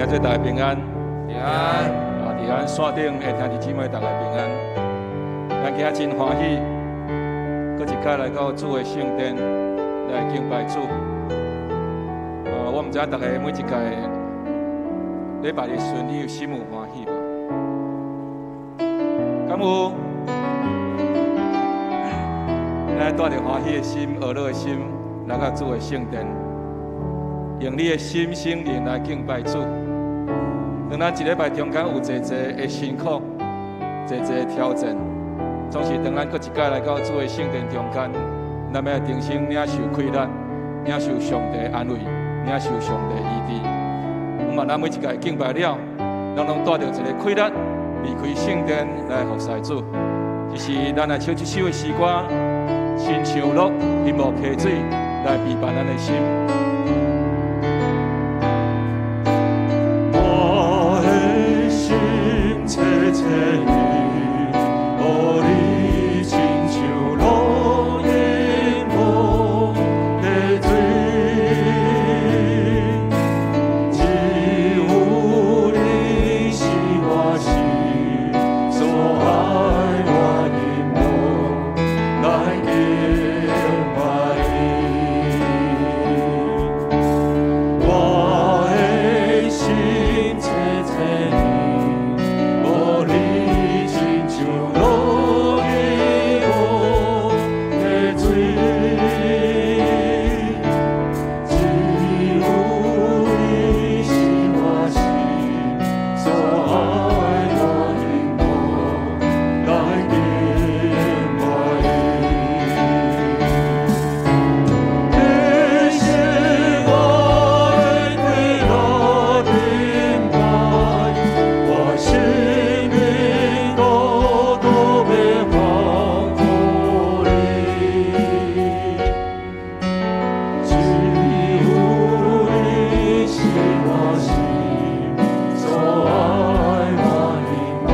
做大家平安，平安。啊，佇咱線頂的兄弟姊妹，大家平安。咱今仔真歡喜，閣一擺來到主的聖殿來敬拜主。啊，我毋知影大家每一屆禮拜日時陣，你有心有歡喜無？敢有？咱帶著歡喜的心、歡樂的心，來到主的聖殿，用你的心、心靈來敬拜主。當咱一禮拜中間有濟濟的辛苦、濟濟的挑戰，總是當咱閣一擺來到主的聖殿中間，咱欲重新領受氣力，領受上帝安慰，領受上帝醫治。毋嘛，咱每一屆敬拜了，咱攏帶著一个氣力離開聖殿來服侍主。只是咱來唱這首的詩歌，親像鹿欣慕溪水來陪伴咱的心。我的心切切意，予你親像鹿欣慕溪水，只有你是我心所愛，我欣慕來敬拜你。我的心切切意，予你親像鹿欣慕溪水，只有你是我心所愛，我欣慕來敬拜你。你是我的快樂盾牌，我生命獨獨欲降予你。只有你是我心所愛，我欣慕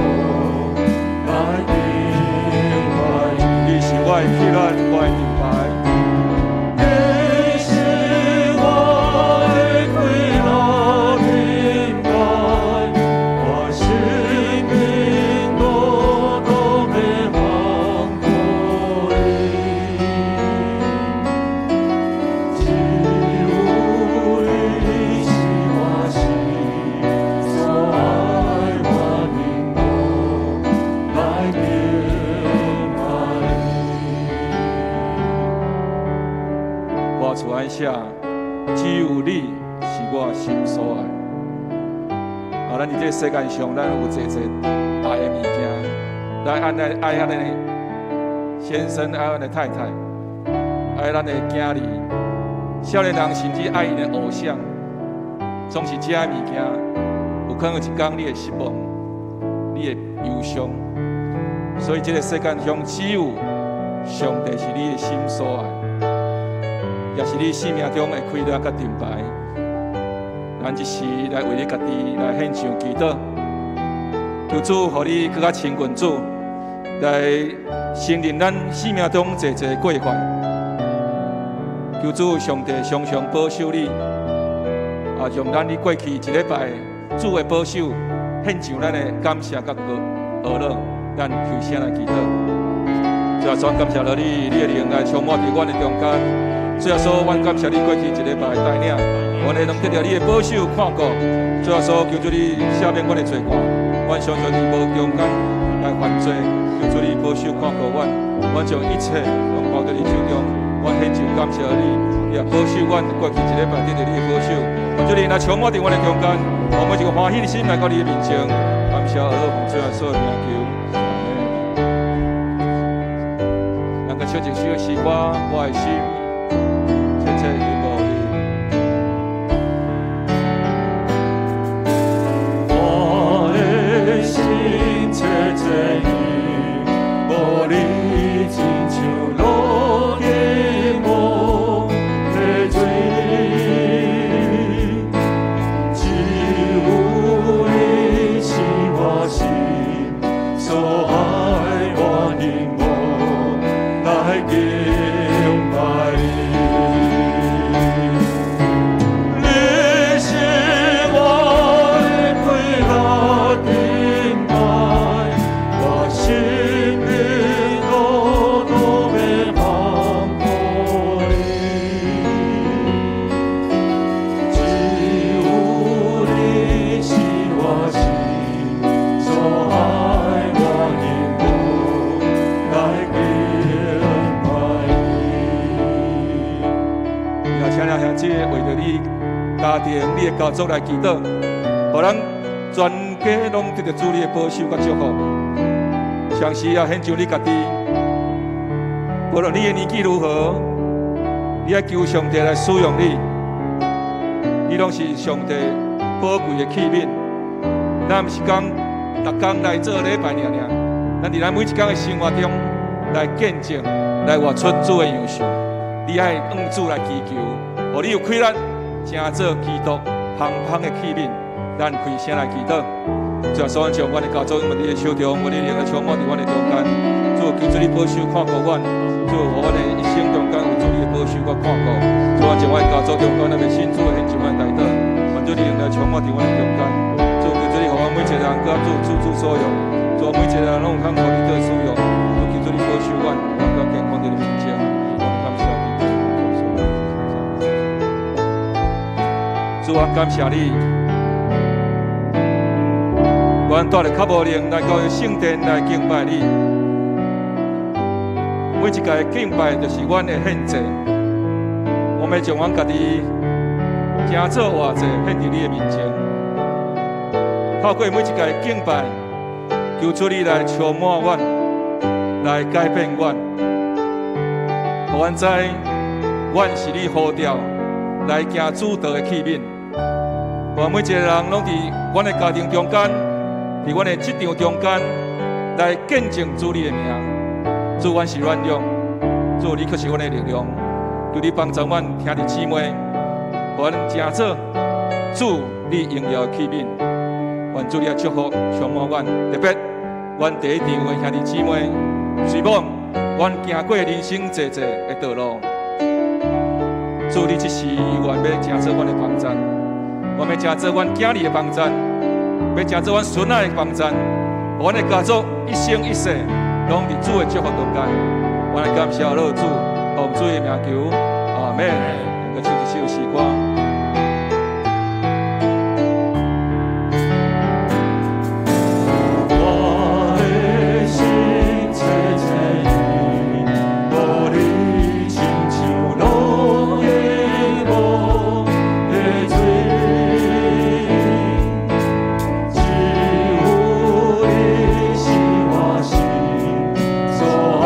來敬拜你。你是我的氣力，我的盾牌。你是我的快樂盾牌，我生命獨獨欲降予你。只有你是我心所愛，我欣慕來敬拜你。歌詞按寫，只有你是我心所愛。啊，咱佇這个世間上，咱有濟濟愛的物件，咱愛咱愛咱的先生，愛咱的太太，愛咱的囝兒，少年人甚至愛𪜶的偶像，總是這个物件，有可能有一天你會失望，你會憂傷。所以這个世間上只有上帝是你的心所愛，也是你生命中的氣力佮盾牌。咱這時來為你家己來獻上祈禱，求主予你閣較親近主，來承認咱生命中濟濟過犯。求主上帝常常保守你，啊，讓咱佇過去一禮拜主的保守獻上咱的感謝佮呵樂，咱開聲來祈禱。主耶穌，感謝了你，你的靈來充滿佇阮的中間。主耶穌，阮感謝你過去一禮拜帶領，阮會當得著你的保守看顧。主耶穌，求主你赦免阮的罪過，阮常常佇無中間來犯罪，求主你保守看顧阮，阮將一切攏交佇你手中，阮獻上感謝你，也保守阮過去一禮拜得著你的保守。求主你來充滿佇阮的中間，我們一個歡喜的心來到你的面前，感謝阿樂奉主耶穌的名求，阿們。咱閣唱一首詩歌，我的心切切欣慕你。我的心切切欣慕你，親像鹿欣慕溪水，只有你是我心所愛，我欣慕來敬拜你。家族來祈禱，予咱全家攏得著主你的保守佮祝福。相信啊，獻上你家己，無論你的年紀如何，你愛求上帝來使用你，你攏是上帝寶貴的器皿。咱毋是講逐工來做禮拜爾爾，咱佇咱每一工的生活中來見證，來活出主的樣式。你愛向主來祈求，予你有氣力，成做基督香香的器皿。咱開聲來祈禱。主啊，所將阮的家族用佇你的手中，願你靈來充滿佇阮的中間。主，求主你保守看顧阮，主，予阮的一生中間有主你的保守佮看顧。主啊，將阮的家族中間那個信主的獻上阮代禱，願主你靈來充滿佇阮的中間。主，求主你予阮每一個人閣主主主所用，主，每一個人攏有通予你做使用。主，求主你保守阮，予阮閣健康佇你面前。我感謝你。主，我感謝你。阮帶著較無靈來到聖殿來敬拜你。每一屆敬拜就是阮的獻祭，我們將阮家己成做活祭獻佇你的面前。透過每一屆敬拜，求主你來充滿阮，來改變阮，予阮知阮是你呼召來行主道的器皿。予每一個人攏佇阮的家庭中間，佇阮的職場中間來見證主你的名。主，阮是軟弱，主你卻是阮的力量。求你幫助阮兄弟姊妹，予阮成做主你榮耀的器皿。願主你的祝福充滿阮，特別阮第一場的兄弟姊妹，雖罔阮行過人生濟濟的道路，主你這時願欲成做阮的幫贊，願欲成做阮囝兒的幫贊，欲成做阮孫仔的幫贊，予阮的家族一生一世攏佇主的祝福中間。我來感謝老主，奉主的名求，阿們。來唱一首詩歌。我的心切切意，無你親像落葉無的水，只有你是我心所愛，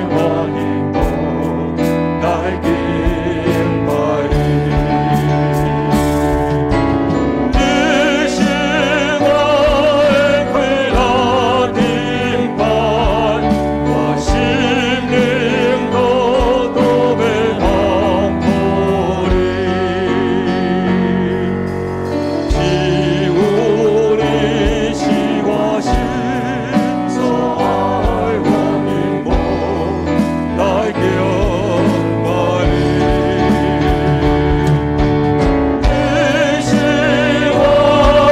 我永無來敬拜你。你是我的快樂頂伴，我心靈獨獨欲降服你。只有你是我心所愛，我永無來敬拜你。你是我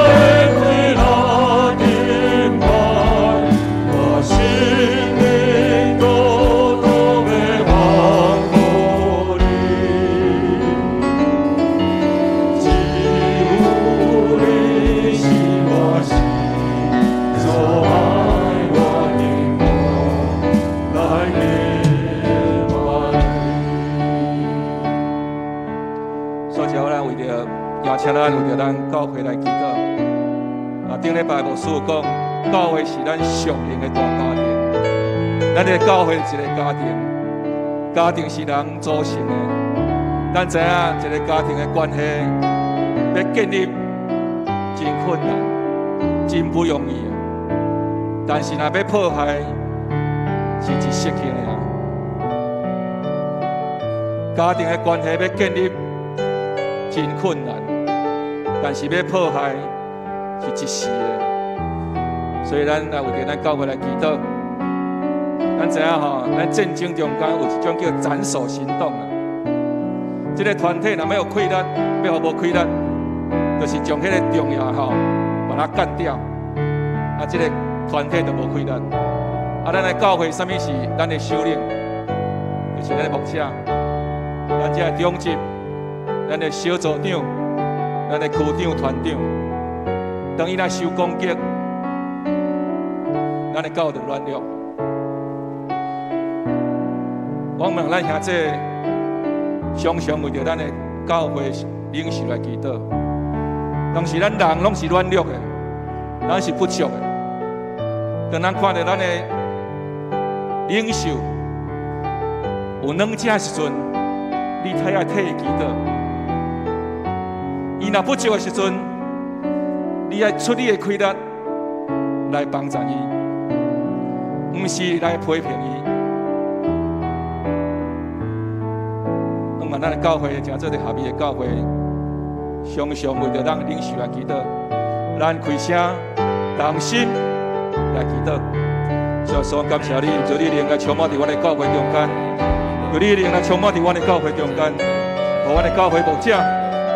的快樂頂伴，我心靈獨獨欲降服你。只有你是我心所愛，我永無來敬拜你。所以，咱為著邀請咱為著咱教會來祈禱。啊，頂禮拜牧師有講，教會是咱屬靈的大家庭。咱的教會是一個家庭，家庭是人組成的。咱知影一個家庭的關係欲建立真困難，真不容易啊。但是若欲破壞，是一時刻的啊。家庭的關係欲建立真困難，但是欲破壞是一時的。所以咱來為著咱教會來祈禱。咱知影吼，咱戰爭中間有一種叫斬首行動啊。這個團體若欲有氣力，欲予無氣力，就是將彼個重要吼把它幹掉，啊，這個團體就無氣力。啊，咱的教會啥物是咱的首領？就是咱的牧者，咱這個長執，咱的小組長，咱的區長、團長，當伊若受攻擊，咱的教會就軟弱。我問咱兄弟，常常為著咱的教會領袖來祈禱。當時咱人攏是軟弱的，咱是不足的。當咱看著咱的領袖有軟弱的時陣，你太愛替伊祈禱。伊若不足的時陣，你愛出你的氣力來幫助伊，毋是來批評伊。那麼咱的教會，誠做的合一的教會，常常為著咱領袖來祈禱，咱開聲同心來祈禱。主啊，感謝你，求你靈來充滿佇阮的教會中間，求你靈來充滿佇阮的教會中間，予阮的教會牧者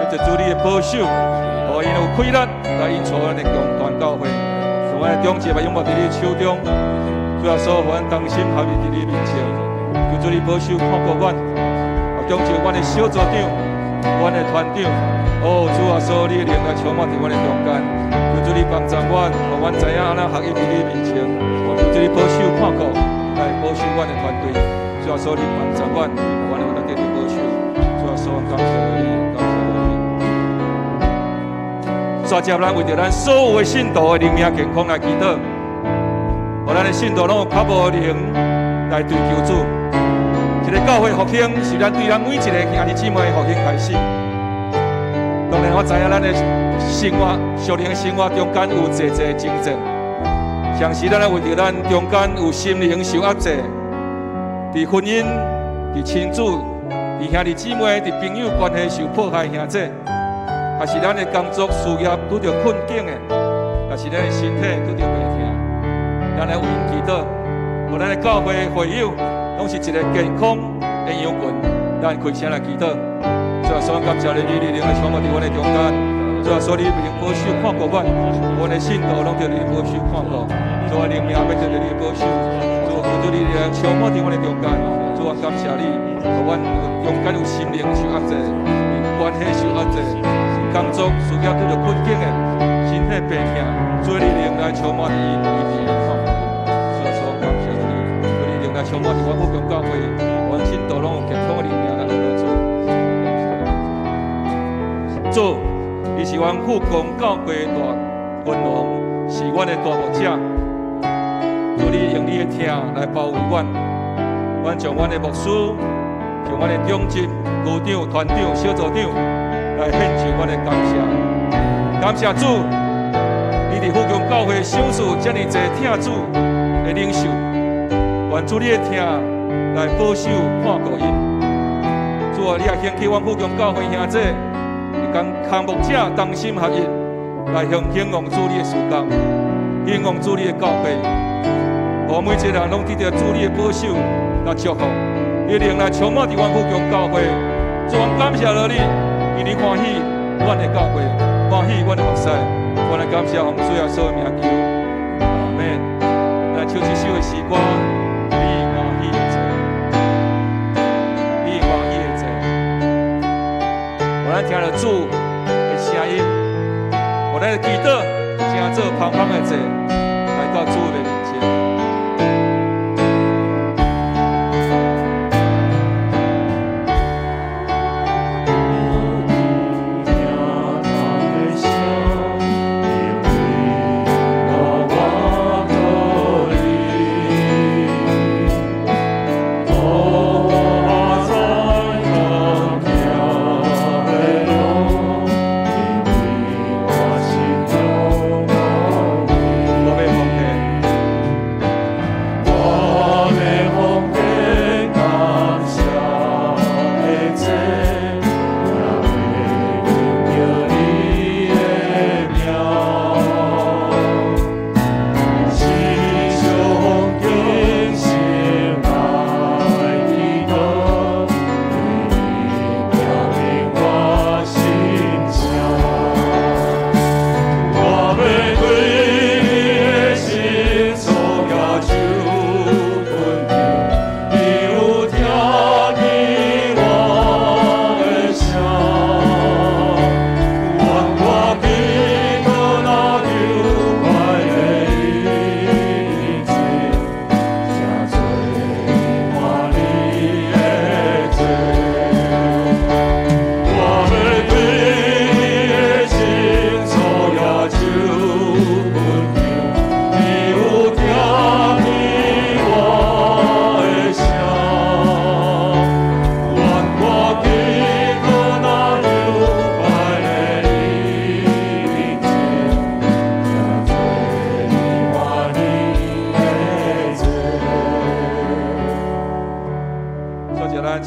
得著主你的保守，予𪜶有氣力來引導咱的全教會，讓阮的長執嘛永遠佇你手中。主耶穌，予阮同心合意佇你面前，求主你保守看顧阮，長執阮的小組長，阮的團長。哦，主耶穌，你的靈來充滿佇阮的中間，求主你幫助阮，予阮知影按怎合一佇你面前。求主你保守看顧，來保守阮的團隊。主耶穌，你幫助阮，予阮會當得著保守。主耶穌，感謝你，感謝你。煞接咱為著咱所有的信徒的靈命健康來祈禱，予咱的信徒攏有較無靈來追求主。一个教會復興是咱對咱每一个兄弟姊妹的復興開始。當然，我知影咱的生活、屬靈的生活中間有濟濟爭戰，同時咱為著咱中間有心靈受壓制，佇婚姻、佇親子、佇兄弟姊妹、佇朋友關係受迫害兄弟，還是咱的工作事業拄著困境的，還是咱的身體拄著病痛，咱來為𪜶祈禱，予咱的教會會友攏是一个健康的羊群，咱開聲來祈禱。主啊，所感謝你，你靈來充滿佇阮的中間。主啊，所你靈保守看顧阮，阮的信徒攏得你保守看顧。主啊，靈命欲得著你保守。主啊，求主你來充滿佇阮的中間。主啊，感謝你，予阮有中間有心靈受壓制，關係受壓制，工作事業拄著困境的，身體病痛，主你靈來充滿佇𪜶，醫治𪜶看顧。主啊，所感謝你，求你靈來充滿佇阮富強教會，阮信徒攏有健康的靈命來學主。主，你是阮富強教會大君王，是阮的大牧者。主，你用你的疼來包圍阮，阮將阮的牧師、將阮的長執、區長、團長、小組長來獻上阮的感謝。感謝主，你佇富強教會賞賜遮爾濟疼主的領袖，願主你的疼來保守看顧𪜶。主啊，你也興起阮富強教會兄弟，共康牧者同心合意來向興旺主你的事工，興旺主你的教會，予每一个人攏得著主你的保守佮祝福，你靈來充滿佇阮富強教會，主，阮感謝著你，因你歡喜阮的教會，歡喜阮的服侍，阮來感謝奉主耶穌的名求，阿門。來唱這首的詩歌，你歡喜的祭，你歡喜的祭，予咱聽著主的聲音，予咱的祈禱，成做芳香的祭，來到主的面前。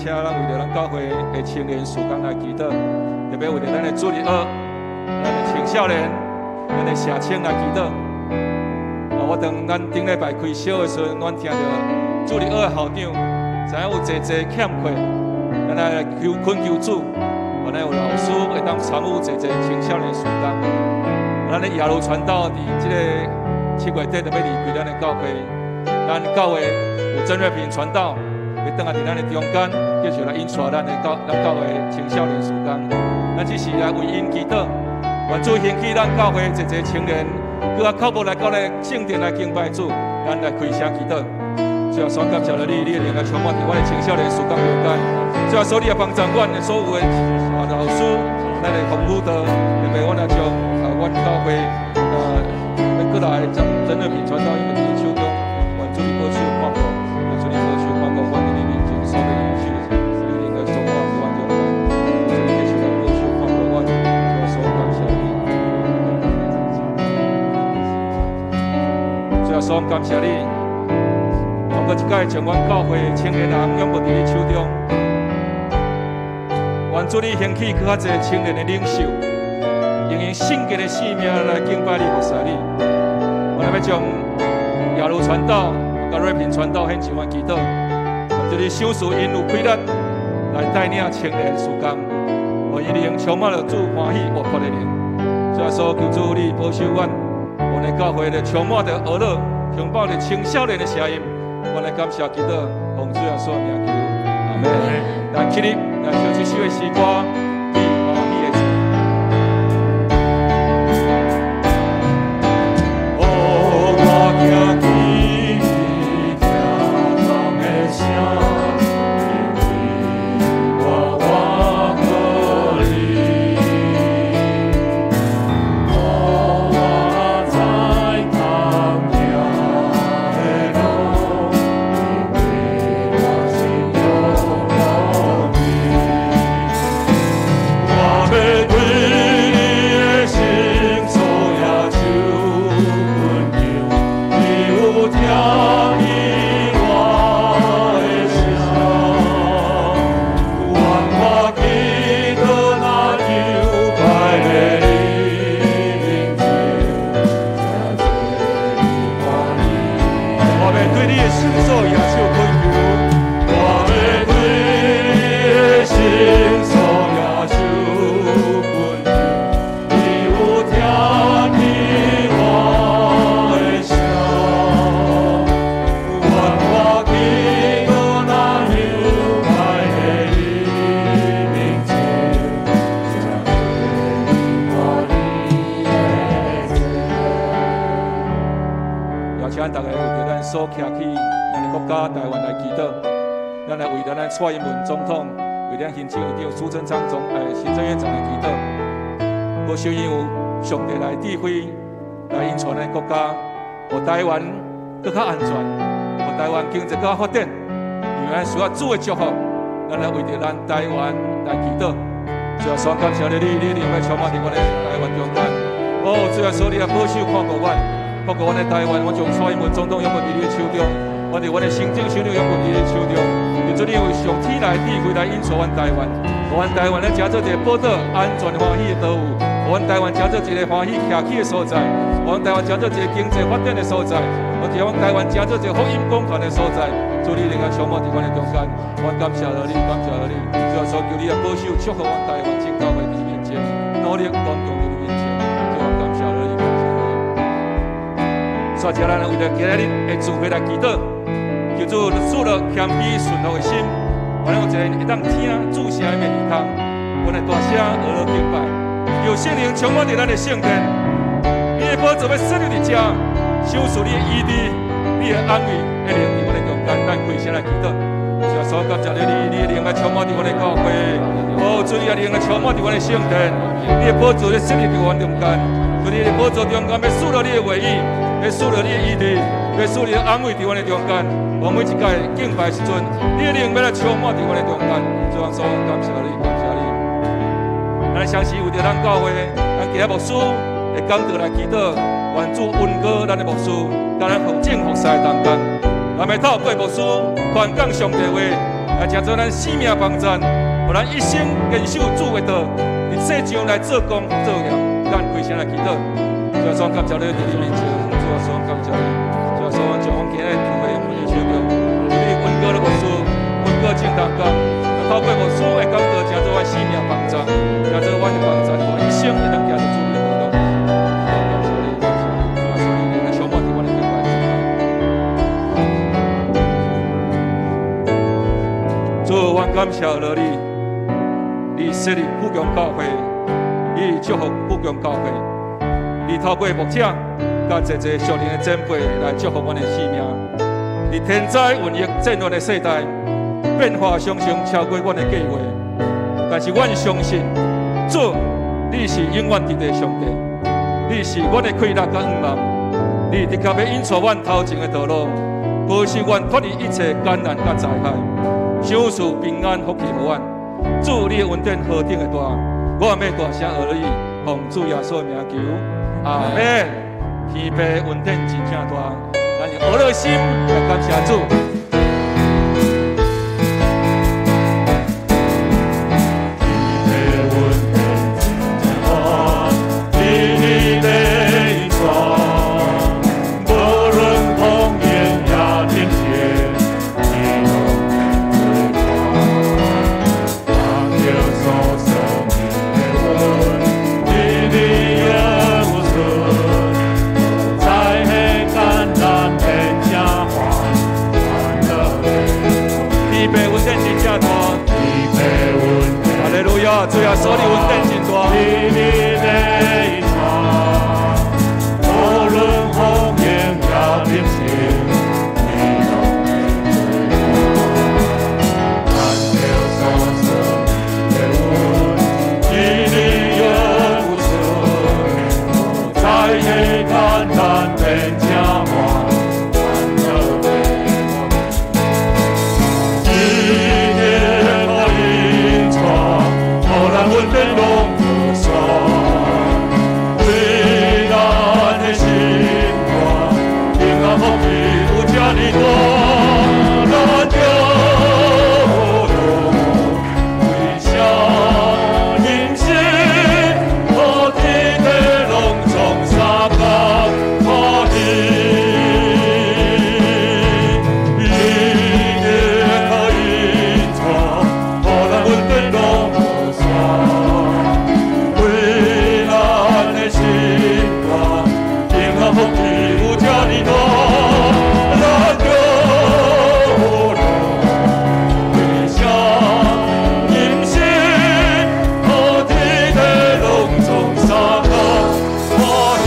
請咱為著咱教會的青年事工來祈禱，特別為著咱的主日學、咱的青少年、咱的社青來祈禱。啊，我當咱頂禮拜開小的時陣，阮聽著主日學的校長，知影有濟濟欠缺，咱來求懇求主，原來有老師會當參與濟濟青少年事工。咱的耶路傳道佇這個7月底就欲離開咱的教會，咱教會有曾瑞平傳道，欲轉來佇咱的中間，繼續來引帶咱教會青少年事工。咱只是來為𪜶祈禱，願主興起咱教會濟濟青年，閣較靠步來到咱聖殿來敬拜主，咱來開聲祈禱。主耶穌感謝了你，你的靈來充滿佇阮的青少年事工中間。主耶穌，你也幫助阮的所有的老師，咱的服務的，特別阮來將阮教會欲過來將曾瑞平傳道，𪜶佇你手中，願主你保守看顧，願主你保守看顧，阮佇你面前所欲領受，你靈來充滿佇阮中間，主你繼續來保守看顧阮，主耶穌感謝你。主耶穌感謝你。閣一擺將阮教會青年人仰望佇你手中，願主你興起閣較濟青年的領袖，用𪜶聖潔的生命來敬拜你、服侍你。我來欲將耶路傳道、佮瑞平傳道獻上阮祈禱，願主你賞賜𪜶有氣力來帶領青年事工，予𪜶靈充滿了主歡喜活潑的靈。主耶穌求主你保守阮，阮的教會咧充滿著歡樂，充滿著青少年的聲音。我來感謝祈禱，奉主耶穌的名求，阿門。來起立，來唱這首的詩歌，你歡喜的主。哦，我聽見聽痛的聲，因為我活過你。哦，我知坎坷的路，因為我心中無你。我欲對你的聖所舉手懇求，你有聽見我的聲，願我祈禱若求拜在你面前，才做你歡喜。我欲對你的聖所舉手懇求，我欲對你的聖所舉手懇求，你有聽見我的聲，願我祈禱若求拜在你面前，才做你歡喜的主。邀請大家為著咱所徛起咱的國家台灣來祈禱，咱來為著咱蔡英文總統，為咱行政院長蘇貞昌行政院長來祈禱。保守𪜶有上帝來智慧來引帶咱的國家，予台灣閣較安全，予台灣經濟閣較發展。因為咱需要主的祝福，咱來為著咱台灣來祈禱。主耶穌感謝你，你靈來充滿佇阮的台灣中間。哦，主耶穌，你來保守看顧阮，看顧阮的台灣。我將蔡英文總統仰望佇你的手中，我佇阮的行政首長仰望佇你的手中。求主你有上天來智慧來引帶阮台灣，予阮台灣咧成做一个寶島安全歡喜的島嶼，予阮台灣成做一个歡喜徛起的所在，予阮台灣成做一个經濟發展的所在，予阮台灣成做一个福音廣傳的所在。主你靈來充滿佇阮的中間，我感謝了你，感謝了你。主耶穌求你來保守祝福阮台灣眾教會佇你面前，努力剛強佇你面前。主啊，感謝了你，感謝了你。煞請咱為著今日的聚會來祈禱，求主賜予謙卑順服的心，予咱有一个會當聽主聲音的耳孔，阮來大聲呵咾敬拜，求聖靈充滿佇咱的聖殿，你的寶座欲設立佇遮，賞賜你的醫治、你的安慰的靈佇阮的中間，咱開聲來祈禱。主耶穌感謝你，你的靈來充滿佇阮的教會，哦，主你的靈來充滿佇阮的聖殿，你的寶座咧設立佇阮中間，主你的寶座中間欲賜予你的話語，欲賜予你的醫治，欲賜你的安慰佇阮的中間。我每一擺敬拜時陣，你的靈欲來充滿佇阮的中間。主耶穌感謝你，感謝你。咱相信為著咱教會，咱其他牧師會講道來祈禱，願主恩膏咱的牧師，佮咱奉正服侍同工。咱欲透過牧師傳講上帝話，來成做咱生命幫贊，予咱一生堅守主的道，佇世上來做工做業。咱開聲來祈禱，主耶穌感謝你佇你面前，主耶穌感謝你，主耶穌將阮今日聚會奉你手中，求你恩膏的牧師，恩膏證道工，透過牧師的講道，成做阮生命幫贊，成做阮的幫贊，予一生會當行佇主的道路。感謝你，感謝你，主耶穌，你來充滿佇阮的敬拜中。主，阮感謝了你，你設立富強教會，你祝福富強教會，你透過牧者佮濟濟屬靈的前輩來祝福阮的生命。佇天災瘟疫戰亂的世代，變化常常超過阮的計劃，但是阮相信，主，你是永遠佇的上帝，你是阮的氣力佮向望，你的確欲引帶阮頭前的道路，保守阮脫離一切艱難佮災害，賞賜平安福氣予阮。主，你的恩典何等的大，我欲大聲而已，奉主耶穌的名求，阿門。天父恩典真正大，咱用呵樂心來感謝主。天父恩典真正大，日日的引帶，無論烽煙也平靜，你攏會作伴。當著所賜你的恩，日日有出，在彼艱難變正歡，歡樂的天父恩典真正大，天父恩典。哈利路亞！主耶穌，你恩典真大。日日的引帶，無論烽煙也平靜，你攏會作伴。咱著所賜你的恩，日日有出，在彼艱難變正歡，歡樂的一天可引帶，予咱恩典攏無煞，為咱的心肝，平安福氣有這呢大，咱著為啥人生苦天地攏總相共歡喜？一天可引帶，予咱恩典攏無煞，為咱的心肝，平安福氣有這呢大，咱著為啥人生苦天地攏總相共歡喜？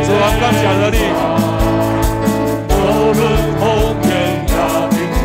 主啊，感謝了你。無論烽煙也平靜，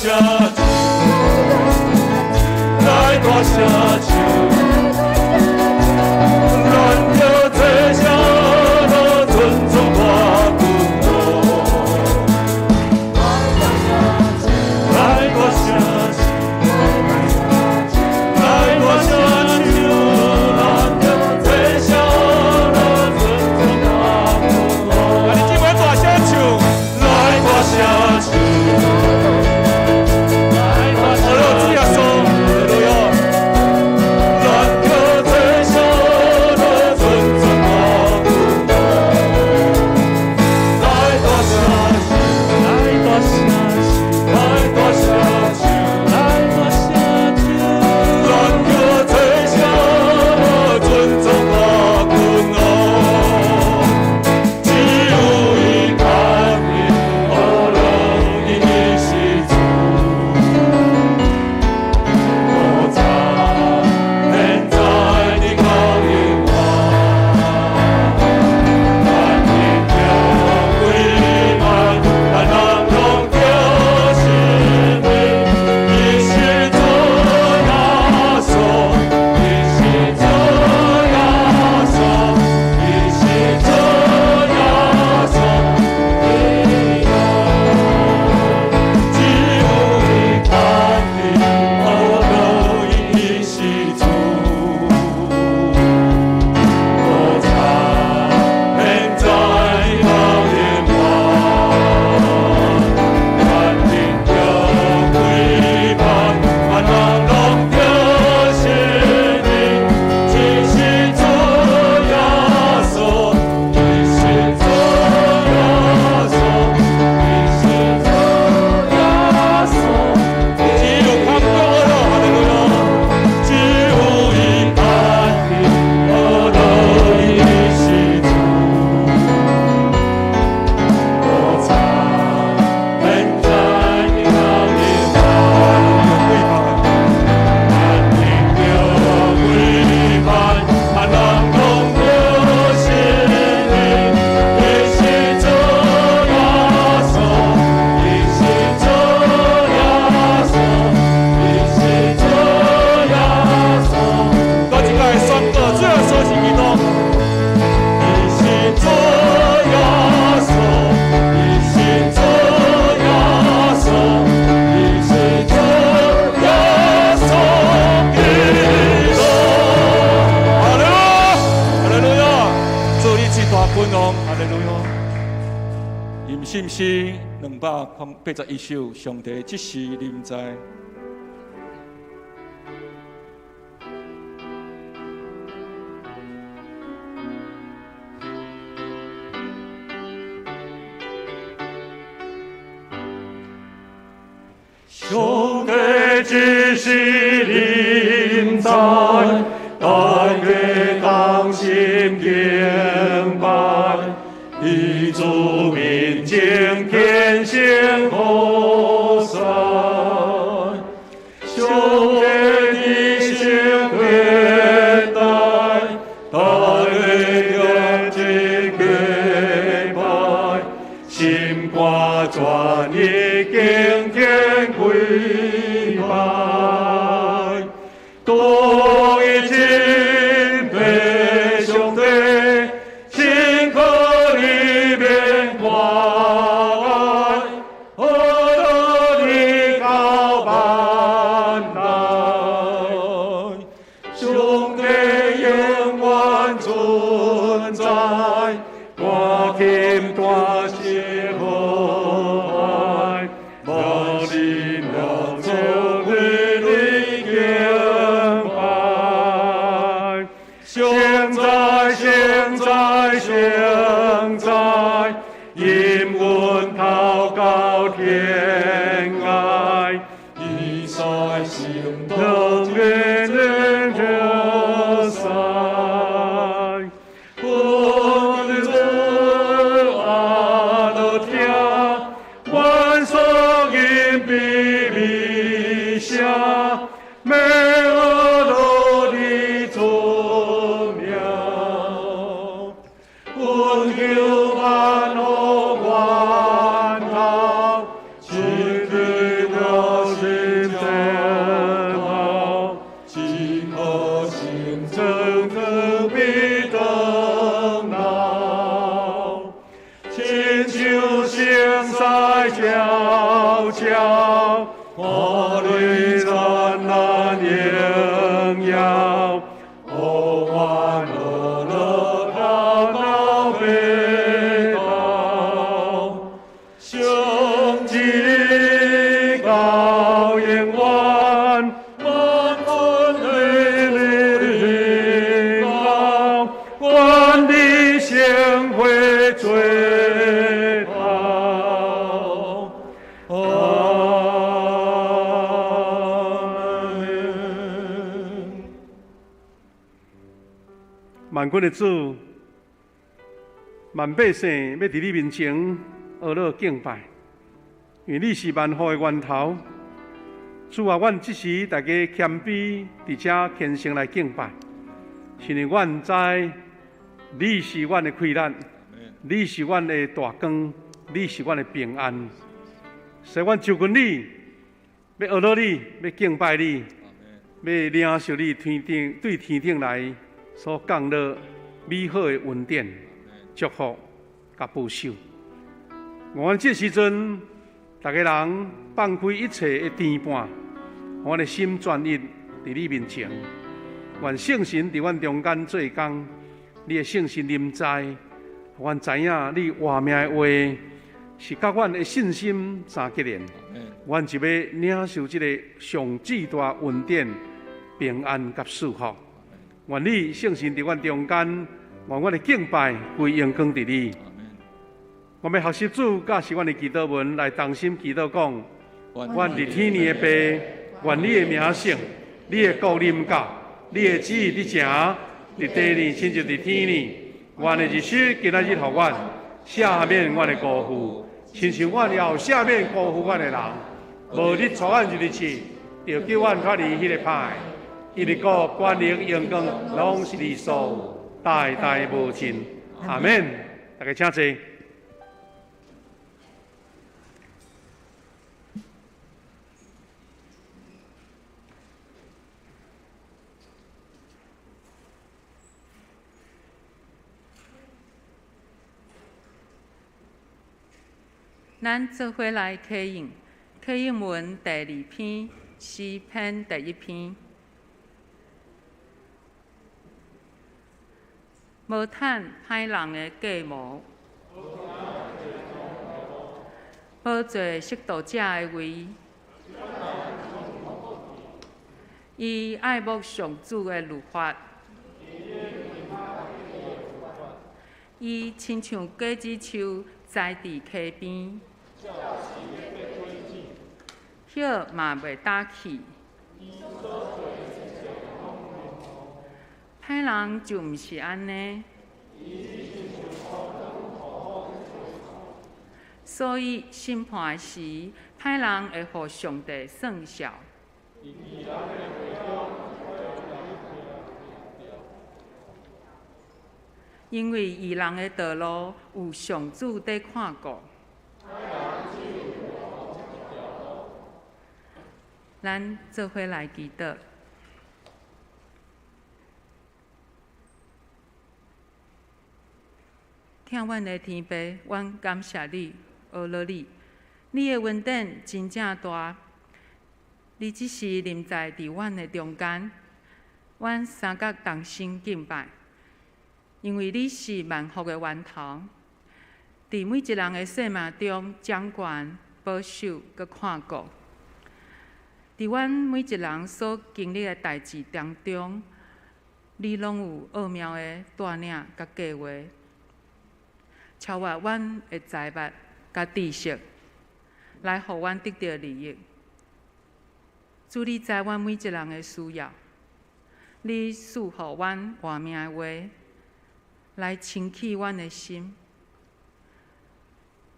聲唱，來大聲唱，咱著齊聲來尊崇大君王。來大聲唱，來大聲唱，咱著齊聲來尊崇大君王。來，姊妹大聲唱，來大聲唱，好了，主耶穌，哈利路亞。咱著齊聲來尊崇大君王。來大聲唱，來大聲唱，來大聲唱，來大聲唱，咱著齊聲來尊崇大君王。只有伊權柄，呵樂伊是主。古早、現在直到永遠，咱得著歸盼，萬人攏著承認，伊是主耶穌，伊是主耶穌，伊是主耶穌，只有伊權柄，呵樂伊是主。古早、現在直到永遠，咱得著歸盼，萬人攏著承認，伊是主耶穌，伊是主耶穌，伊是主耶穌。只有權柄，哈利路亞。只有伊權柄，呵樂伊是主。古早、現在直到永遠，咱得著歸盼，萬人攏著承認，伊是主耶穌，伊是主耶穌，伊是主耶穌。多一擺宣告，主耶穌是基督。伊是主耶穌，伊是主耶穌，伊是主耶穌基督。哈利路亞，哈利路亞，主你是大君王，哈利路亞。吟聖詩281首，上帝這時臨在。上帝這時臨在，大家同心敬拜，伊主面前虔誠服侍。上帝的聖天台，大家踮這敬拜，心肝全意敬天跪拜，當伊敬拜上帝，辛苦裡面掛礙，呵樂直到萬代。上帝永遠存在，大金大是和愛，萬人攏做歸禮敬拜。現在，現在，現在，陰雲頭到天涯，以賽心動的人山，阮主阿樂聽，阮所吟比美聲，美呵樂的尊名。阮求萬福源頭，失去我高跷，看你灿烂荣耀，予阮乐乐飘到白头，相知到永远，万军的荣耀，愿你成为最头。阿门。万军的主，万百姓欲伫你面前学乐敬拜，因为你是万福的源头。主啊，阮这时大家谦卑伫遮虔诚来敬拜，是因为阮知你是阮的气力，你是阮的大光，你是阮的平安。所以阮就近你，欲学乐你，欲敬拜你，欲领受你天顶对天顶来所降落美好的恩典、祝福佮保守。阮这时阵，逐家人放开一切的牵绊，阮的心专一伫你面前。愿圣神伫阮中间做工，你的圣神临在，予阮知影你活命的话是佮阮的信心相结连。阮就欲领受这个上至大恩典、平安佮赐福。愿你圣神伫阮中间，愿阮的敬拜归荣光伫你。我欲学习主教示阮的祈祷文，来同心祈祷讲：阮伫天的父，愿你的名圣，你的国临到，你的旨意伫成，伫地呢，亲像伫天呢。阮的日食今仔日予阮，赦免阮的辜负，亲像阮也有赦免辜负阮的人。无你带阮入去试，著救阮脱离彼个歹。因为国、权能、荣光，拢是你所有，代代无尽。阿们。大家请坐。咱做伙来启用，启用文第二篇，诗篇第一篇。无趁歹人的计谋，无坐失道者的位。伊爱慕上主的律法，伊亲像果子树栽伫溪边，叶嘛袂焦去。歹人就毋是按呢，所以审判时，歹人会予上帝算数。因为义人的道路有上主伫看顾。咱做伙来祈祷。疼阮的天父，阮感谢你，阿罗你，你的恩典真正大，你这时临在伫阮的中间，阮三角同心敬拜，因为你是万福的源头，伫每一人的生命中掌权、保守、阁看顾。伫阮每一人所经历的代志当中，你拢有奥妙的带领佮计划，超越阮的才捌佮知识，来予阮得著利益。主，你知阮每一人的需要，你赐予阮活命的话，来清气阮的心。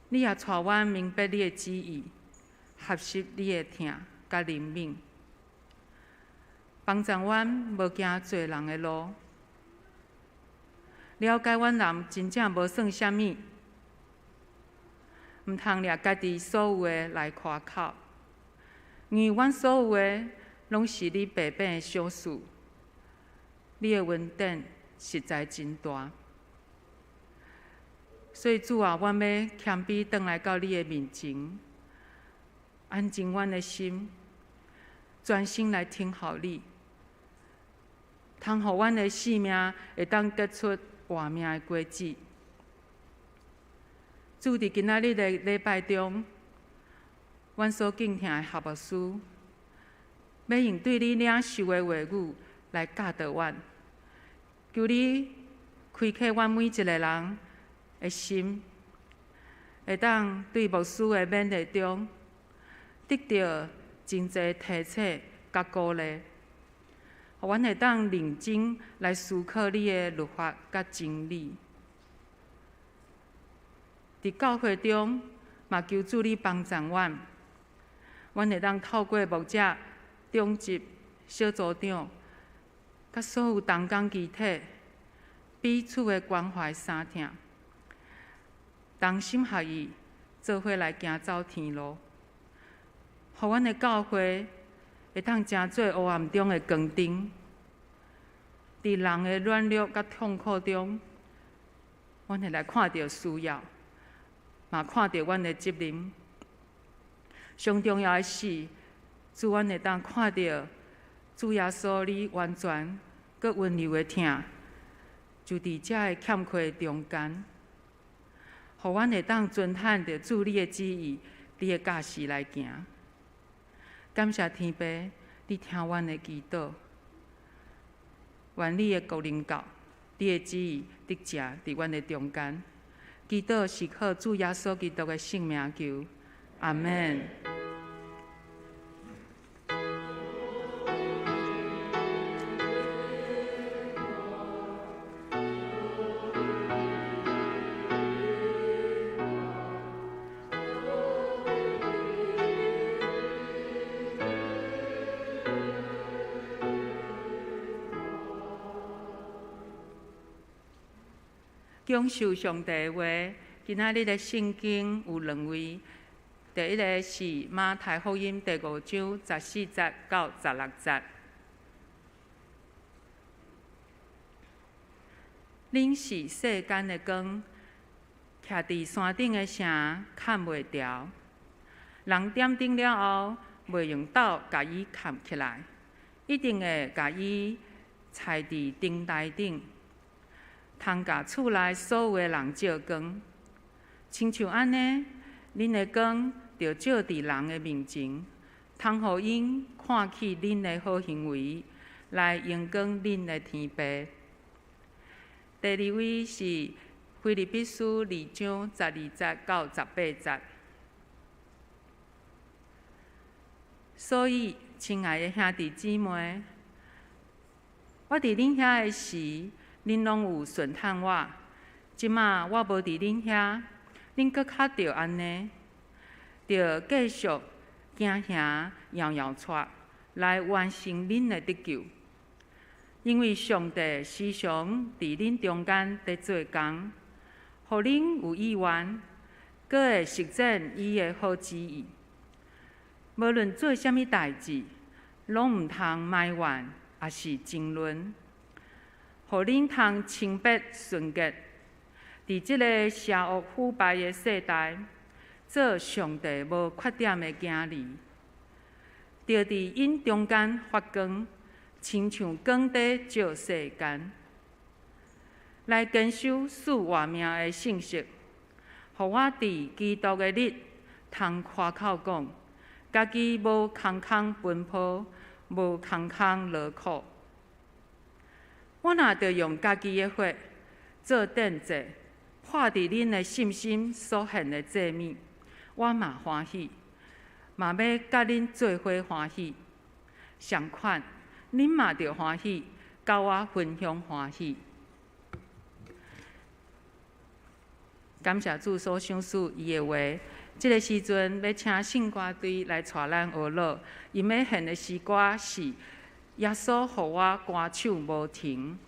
你也带阮明白你的旨意，学习你的疼佮怜悯，帮助阮无行罪人的路，了解阮人真正无算啥物，毋通掠家己所有的来夸口，因为阮所有的拢是你白白的赏赐，你的恩典实在真大。所以主啊，阮欲谦卑转来到你的面前，安靜阮的心，專心來聽候你，通予阮的性命會當結出活命的果子。主，佇今仔日的禮拜中，阮所敬聽的何牧師，欲用對你領受的話語來教導阮，求你開啟阮每一个人的心，會當對牧師的勉勵中得著真濟提醒佮鼓勵，予阮會當認真來思考你的律法佮真理。佇教會中，嘛求主你幫助阮，阮會當透過牧者、長執、小組長，佮所有同工肢體彼此的關懷相疼，同心合意，做伙來行走天路，予阮的教會會當成做黑暗中的光燈，佇人的軟弱佮痛苦中，阮會來看著需要，嘛看著阮的責任。上重要的是，主，阮會當看著主耶穌你完全閣溫柔的疼，就佇遮个欠缺的中間，予阮會當遵行著主你的旨意，你的教示來行。感謝天父，你聽阮的祈禱，願你的國臨到，你的旨意得成佇阮的中間。祈禱是靠主耶穌基督的聖名求，阿們。享受上帝的話，今仔日的聖經有兩位，第一个是馬太福音第五章十四節到十六節。恁是世間的光，徛佇山頂的城崁袂牢。人點燈了後，袂用斗共伊崁起來，一定會共伊踩佇燈臺頂。通共厝內所有的人照光，親像按呢，恁的光著照佇人的面前，通予𪜶看見恁的好行為，來榮光恁的天父。第二位是腓立比書二章十二節到十八節。所以，親愛的兄弟姊妹，我佇恁遐的時，恁攏有順趁我，這馬我無佇恁遐，恁閣較著按呢，著繼續行行搖搖掣來完成恁的得救。因為上帝時常佇恁中間佇做工，予恁有意願，閣會實踐伊的好旨意。無論做啥物代誌，攏毋通埋怨，抑是爭論。予恁通清白純潔，佇這个邪惡腐敗的世代，做上帝無缺點的囝兒，著佇𪜶中間發光，親像光佇照世間，來堅守賜活命的信息，予我佇基督的日通誇口講，家己無空空奔波，無空空勞苦。我若著用家己的血做奠祭，破佇恁的信心所獻的祭物，我嘛歡喜，嘛欲佮恁做伙歡喜。相款，恁嘛著歡喜，佮我分享歡喜。感謝主所賞賜伊的話。這个時陣欲請聖歌隊來帶咱學樂，𪜶欲獻的詩歌是耶穌予我歌手無停。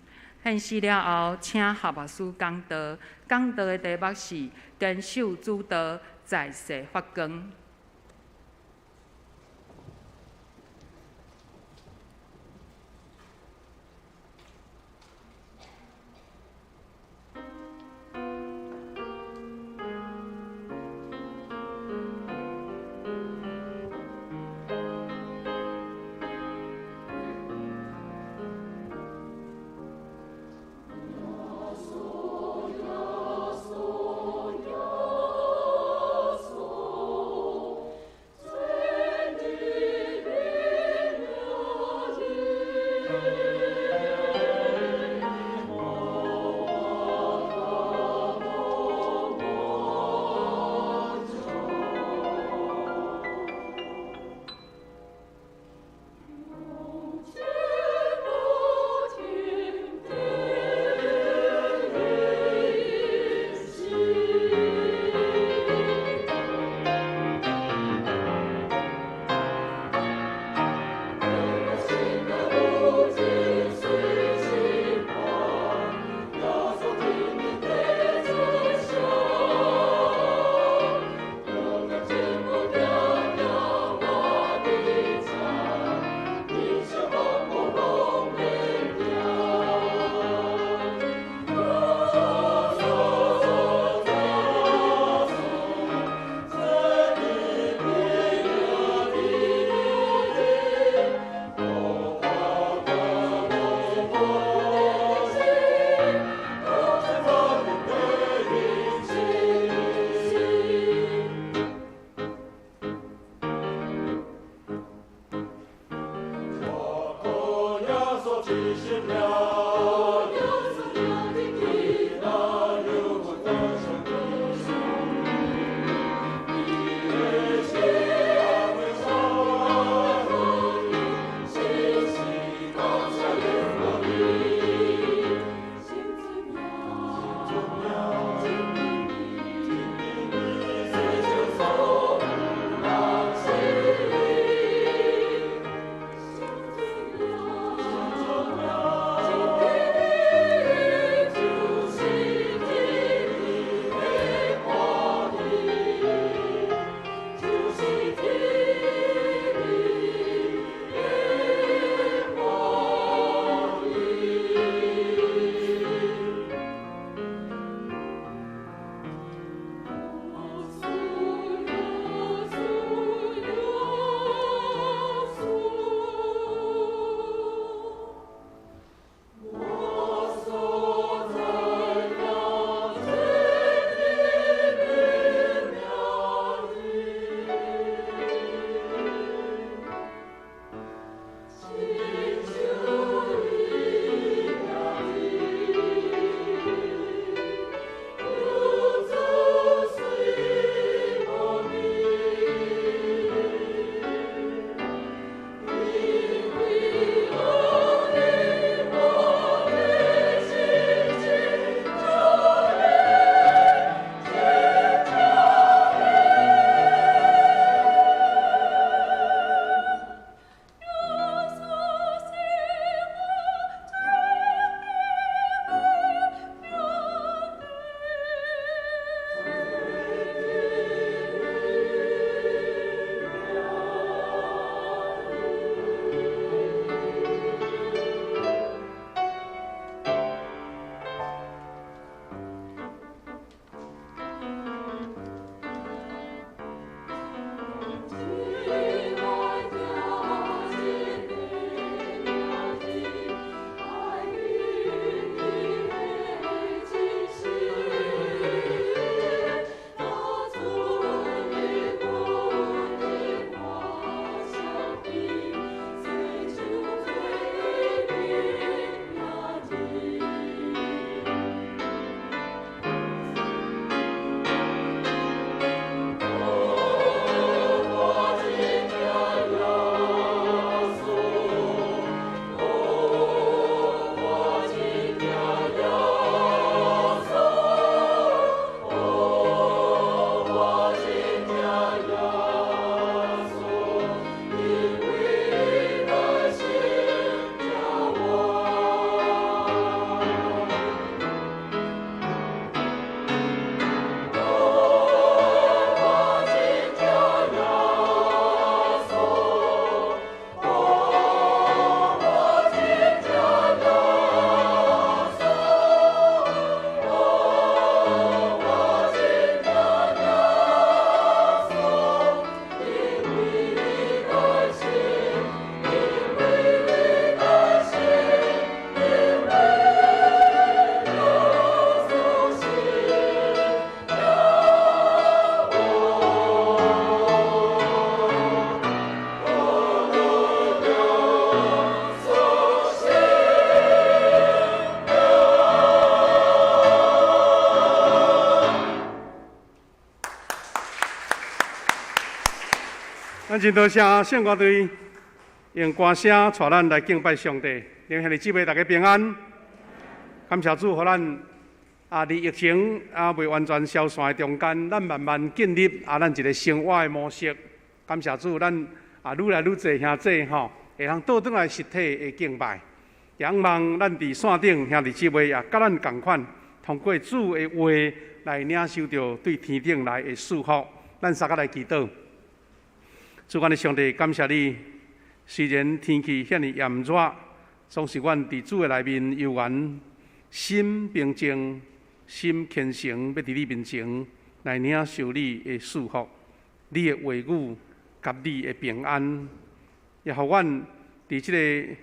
獻詩了後，請何牧師講道，講道的題目是堅守主道，在世發光。咱真多谢圣歌队用歌声带咱来敬拜上帝，愿兄弟姊妹大家平安。感谢主，予咱伫疫情未完全消散的中间，咱慢慢建立咱一个生活的模式。感谢主，咱愈来愈济兄弟吼，会通倒转来实体的敬拜。也仰望咱伫线顶兄弟姊妹也佮咱仝款，通过主的话来领受著对天顶来的祝福。咱三个来祈祷。主，阮的上帝，感谢你。虽然天气遐尔炎热，总是阮伫主的内面犹原心平静、心虔诚，欲伫你面前来领受你的祝福、你的话语佮你的平安，也予阮伫这个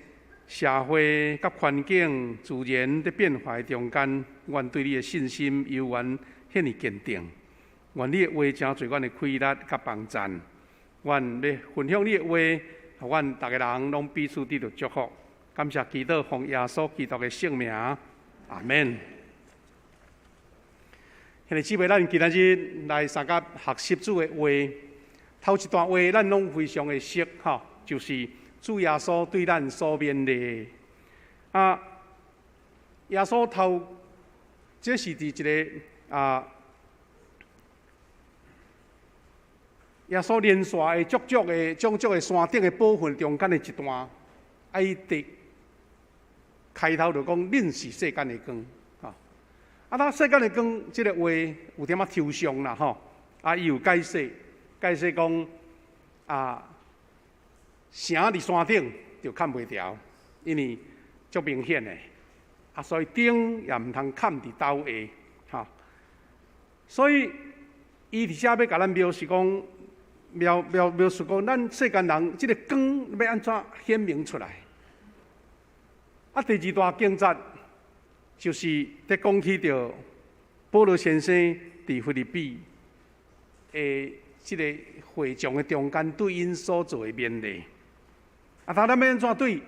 社会佮环境自然伫变化的中间，阮对你的信心犹原遐尔坚定。愿你的话成做阮的气力佮帮赞。阮欲分享你的话，予阮逐个人拢彼此得著祝福。感謝祈禱奉耶穌基督的聖名，阿門。兄弟姊妹，咱今仔日來相佮學習主的話。頭一段話，咱攏非常的熟，吼，就是主耶穌對咱所勉勵。啊，耶穌頭，這是佇一個啊，耶穌連續的足足的種種的山頂的寶訓中間的一段，啊，伊佇開頭就講：恁是世間的光，吼。啊，那世間的光，這個話有點仔抽象啦，吼。啊，伊有解釋，解釋講啊，城佇山頂就崁袂牢，因為足明顯的。啊，所以燈也毋通崁佇斗下，吼。所以伊佇遮欲共咱描述講，描描描述講，咱世間人這個光欲按怎顯明出來？啊，第二段經節就是佇講起著保羅先生佇腓立比的這個會眾的中間對𪜶所做的勉勵。啊，咱欲按怎對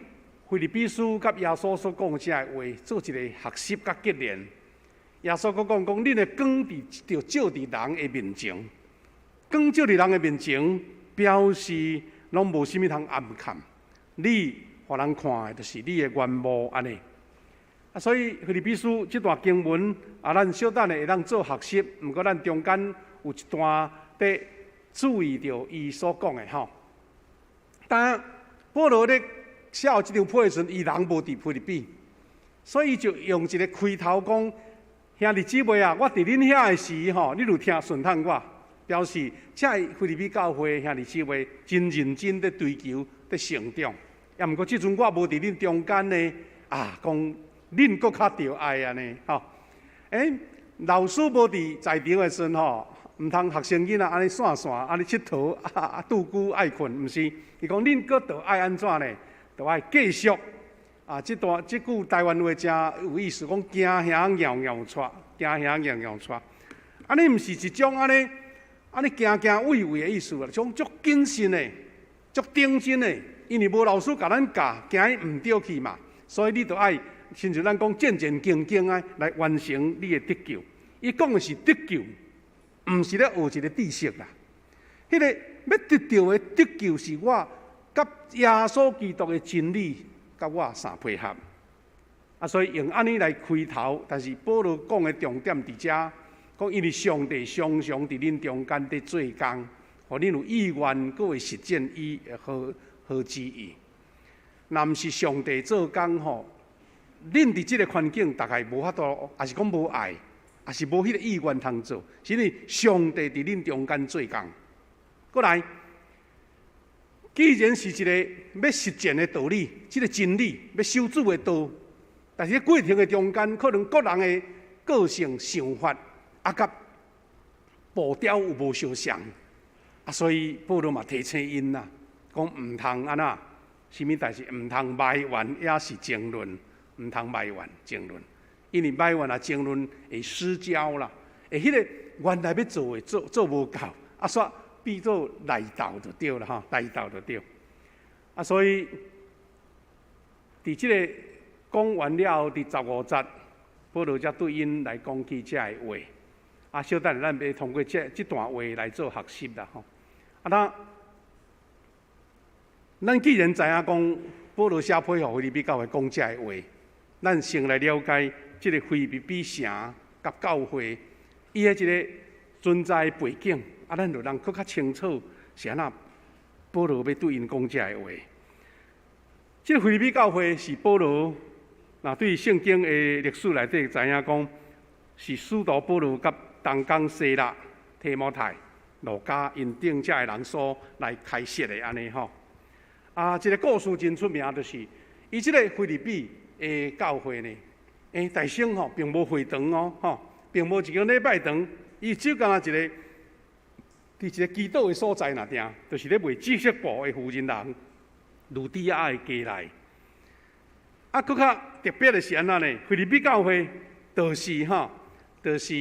腓立比書佮耶穌所講的這个話做一個學習佮結連？耶穌閣講講，恁的光佇著照佇人的面前，光照佇人的面前，表示攏無啥物通掩崁。你予人看的，就是你的原貌按呢。啊，所以腓立比書這段經文啊，咱小等下會當做學習。毋過咱中間有一段得注意著伊所講的吼。當保羅咧寫這張批的時陣，伊人無佇腓立比，所以就用一個開頭講：兄弟姊妹啊，我佇恁遐的時吼，你有聽順探我，表示這腓立比教會兄弟姊妹真認真佇追求、佇成長。也毋過這陣我無佇恁中間呢，啊，講恁閣較著愛按呢，吼。欸，老師無佇在場的時陣吼，毋通學生囡仔按呢散散，按呢𨑨迌啊，拄久愛睏，毋是。伊講恁閣著愛按怎呢？著愛繼續啊！這段這句台灣話誠有意思，講行行搖搖掣，行行搖搖掣。按呢毋是一種按呢按呢行行畏畏的意思啊，種足謹慎的、足認真的。因為無老師共咱教，驚伊毋著去嘛，所以你著愛親像咱講戰戰兢兢啊，來完成你的得救。伊講的是得救，毋是咧學一個知識啦。彼個欲得著的得救，是我佮耶穌基督的真理，佮我相配合。啊，所以用按呢來開頭，但是保羅講的重點佇遮，講因為上帝常常佇恁中間佇做工，予恁有意願，閣會實踐伊的好好旨意。若毋是上帝做工吼，恁佇這個環境大概無法度，抑是講無愛，抑是無彼個意願通做，是因為上帝佇恁中間做工。過來，既然是一個欲實踐的道理，這個真理欲守主的道，但是過程的中間，可能各人的個性、想法啊，佮步調有無相像，啊，所以保羅嘛提醒𪜶啦，講毋通按怎，啥物代誌毋通埋怨，抑是爭論，毋通埋怨爭論，因為埋怨啊爭論會失焦啦，會彼個原來欲做的做做無夠，啊，煞變做內鬥就對啦吼，內鬥就對。啊，所以佇這個講完了後，佇15節，保羅才對𪜶來講起這个話。啊，小等下咱欲通過這這段話來做學習啦吼。啊，那咱既然知影講保羅寫批予腓立比教會講這个話，咱先來了解這個腓立比城佮教會伊的一個存在背景，啊，咱就通閣較清楚是按怎保羅欲對𪜶講這个話。這個腓立比教會是保羅，若對聖經的歷史內底知影講，是使徒保羅佮同工西拉、提摩太、路加𪜶等這个人所來開設的按呢吼。啊，這個故事真出名，就是伊這個腓立比的教會呢，欸，大聲吼，並無會堂哦，吼，並無一間禮拜堂，伊只干焦一個，佇一個祈禱的所在爾定，就是咧賣紫色布的婦人人，呂底亞的家內。啊，閣較特別的是按怎呢？腓立比教會就是吼，就是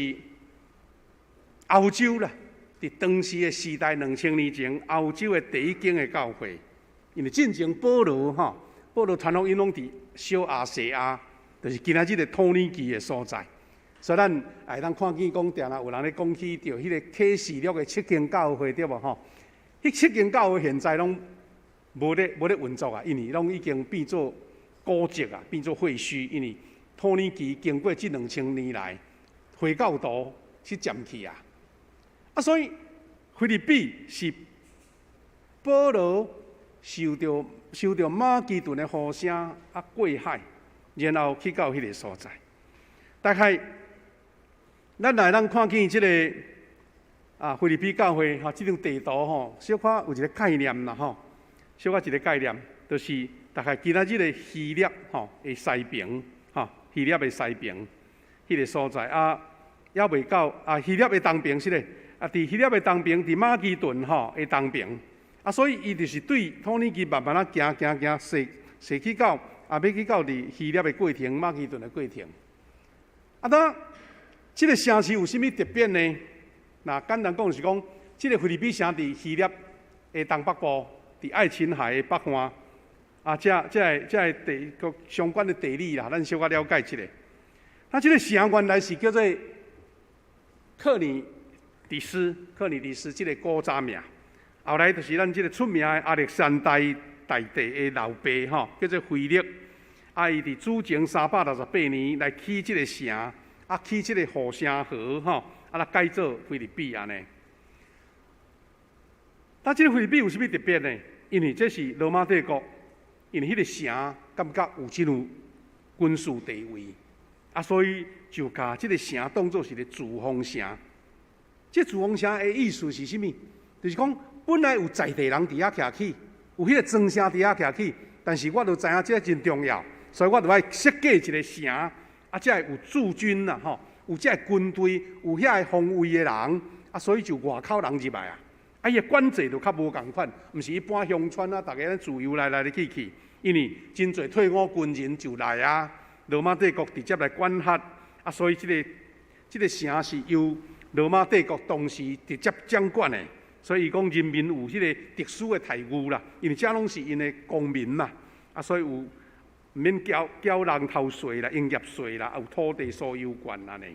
歐洲啦，佇當時的時代兩千年前，歐洲的第一間的教會。因為進前保羅吼，保羅傳福音攏佇小亞細亞，就是今仔日的土耳其的所在。所以咱會當看見講，定定有人咧講起著彼個啟示錄的七間教會，對無吼？彼七間教會現在攏無咧運作啊，因為攏已經變做古蹟啊，變做廢墟。因為土耳其經過這2000年來，回教徒去佔去啊。啊，所以腓立比是保羅受著馬其頓的呼聲啊過海，然後去到彼個所在。大概咱來咱看見這個啊腓立比教會吼，這張地圖吼，小可有一個概念啦吼，小可一個概念，就是大概今仔日的希臘吼的西爿吼，希臘的西爿彼個所在啊，猶未到啊，希臘的東爿是咧，啊，佇希臘的東爿，佇馬其頓吼的東爿，啊，所以伊就是對土耳其慢慢仔行行行，踅踅去到啊，欲去到佇希臘的過程，馬其頓的過程。啊，當這個城市有啥物特別呢？那簡單講是講，這個腓立比城佇希臘的東北部，佇愛琴海的北岸。啊，這個地個相關的地理啦，咱小可了解一下。那這個城原來是叫做克尼迪斯，克尼迪斯這個古早名。後來就是咱這個出名的亞歷山大大帝的老爸吼，叫做腓力。啊，伊佇主前368年來起這個城，啊，起這個護城河吼，啊，來改做腓立比按呢。那這個腓立比有啥物特別呢？因為這是羅馬帝國，因為彼個城感覺有真有軍事地位，啊，所以就共這個城當做是一個駐防城。這駐防城的意思是啥物？就是講本來有在地人佇遐徛起，有彼個莊城佇遐徛起，但是我就知影這真重要，所以我就愛設計一個城，啊，才會有駐軍啦，吼，有這个軍隊，有遐个防衛的人，啊，所以就外口人入來啊。啊，伊的管制就較無仝款，毋是一般鄉村啊，逐家自由來來去去，因為真濟退伍軍人就來啊，羅馬帝國直接來管轄，啊，所以這個城是由羅馬帝國當時直接掌管的，所以伊講人民有彼個特殊的待遇啦，因為這攏是𪜶的公民嘛，啊，所以有毋免繳人頭稅啦、營業稅啦，有土地所有權按呢。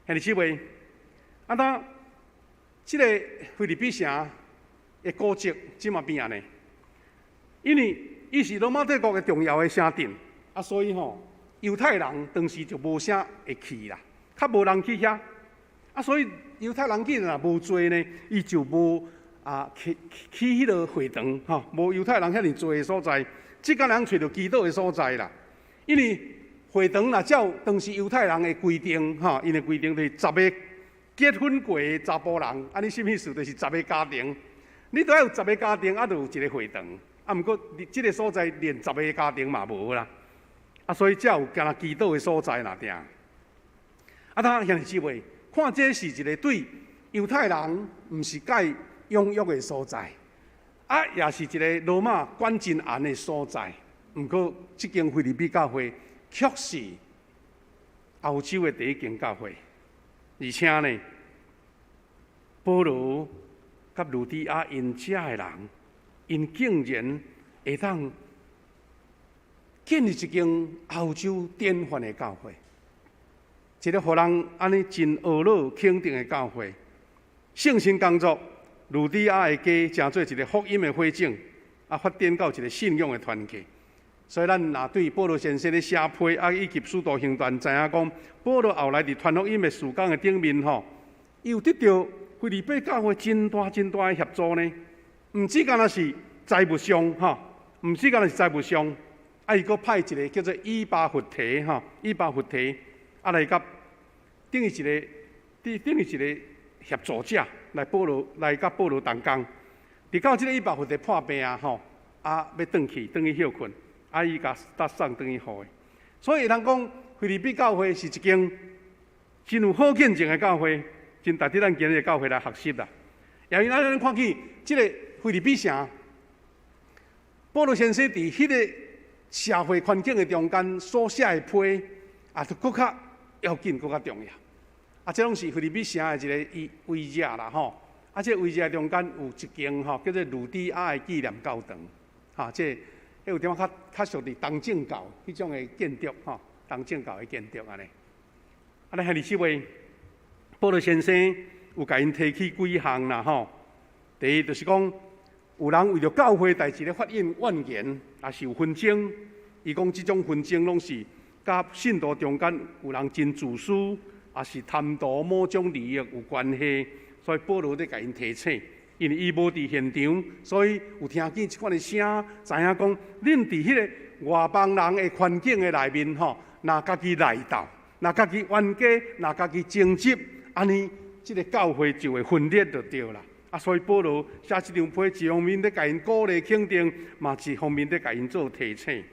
兄弟姊妹，啊，當這個腓立比城的古蹟這麼變按呢？因為伊是羅馬帝國的重要的城鎮，啊，所以吼猶太人當時就無啥會去啦，較無人去遐，啊，所以猶太人既然若無濟呢，伊就無啊去起彼個會堂吼，無猶太人遐爾濟的所在，這敢人揣著祈禱的所在啦。因為會堂若照當時猶太人的規定，吼，𪜶的規定就是十个結婚過的查埔人，按呢啥物意思？就是十个家庭，你都愛有十个家庭，啊，就有一個會堂。啊，毋過這個所在連十个家庭嘛無啦，啊，所以才有干焦祈禱的所在爾定。啊，當兄弟姊妹，看這是一個對猶太人毋是介踴躍的所在，啊，也是一個羅馬管真嚴的所在。毋過，這間腓立比教會卻是歐洲的第一間教會，而且呢，保羅佮呂底亞𪜶遮的人，𪜶竟然會當建立一間歐洲典範的教會，一個予人按呢真呵咾肯定的教會。聖神工作，呂底亞的家成做一個福音的火種，啊，發展到一個信仰的團體。所以咱若對保羅先生咧寫批啊，以及使徒行傳，知影講保羅後來佇傳福音的事工的頂面吼，伊有得著腓立比教會真大真大的協助呢。毋止干焦是財物上吼，毋止干焦是財物上，啊，伊閣派一個叫做以巴弗提吼，以巴弗提啊來佮等於一個等於一個協助者來保羅來佮保羅同工。直到這個以巴弗提破病啊吼，啊欲轉去轉去歇睏。啊！伊共搭送轉去予伊，所以人講腓立比教會是一間真有好見證的教會，真值得咱今日的教會來學習啦。因為咱看見這個腓立比城，保羅先生佇彼個社會環境的中間所寫的批，啊，就閣較要緊，閣較重要。啊，這攏是腓立比城的一個遺遺跡啦，吼。啊，這個遺跡中間有一間吼，叫做呂底亞的紀念教堂，哈，這個。彼有點仔較較屬佇東正教彼種的建築吼，東正教的建築按呢。啊，咱兄弟姊妹，保羅先生有共𪜶提起幾項啦吼。第一就是講，有人為著教會代誌咧發怨怨言，抑是有紛爭。伊講這種紛爭攏是佮信徒中間有人真自私，抑是貪圖某種利益有關係，所以保羅咧共𪜶提醒。因為伊無佇現場，所以有聽見這款的聲，知影講恁佇彼個外邦人的環境的內面吼，若家己內鬥，若家己冤家，若家己爭執，按呢，這個教會就會分裂就對啦。啊，所以保羅寫這張批，一方面咧共𪜶鼓勵肯定，嘛一方面咧共𪜶做提醒。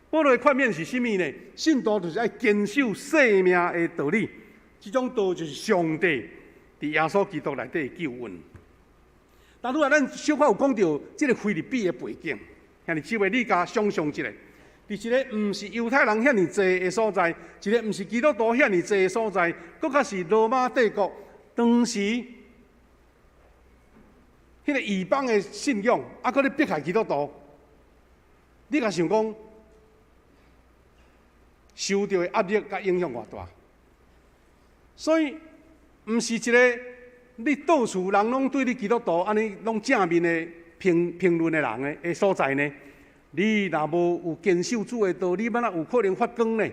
保羅的勸勉是啥物呢？信徒就是愛堅守生命的道理，這種道就是上帝佇耶穌基督內底的救恩。但如果咱小可有講著這個腓立比的背景，兄弟姊妹，你共想象一下，佇一个毋是猶太人遐爾濟的所在，一个毋是基督徒遐爾濟的所在，閣較是羅馬帝國當時彼個異邦的信仰，啊，閣咧迫害基督徒，你共想講受著的壓力佮影響偌大？所以毋是一个你到處人攏對你基督徒按呢攏正面的評評論的人的的所在呢？你若無有堅守主的道，你欲按怎有可能發光呢？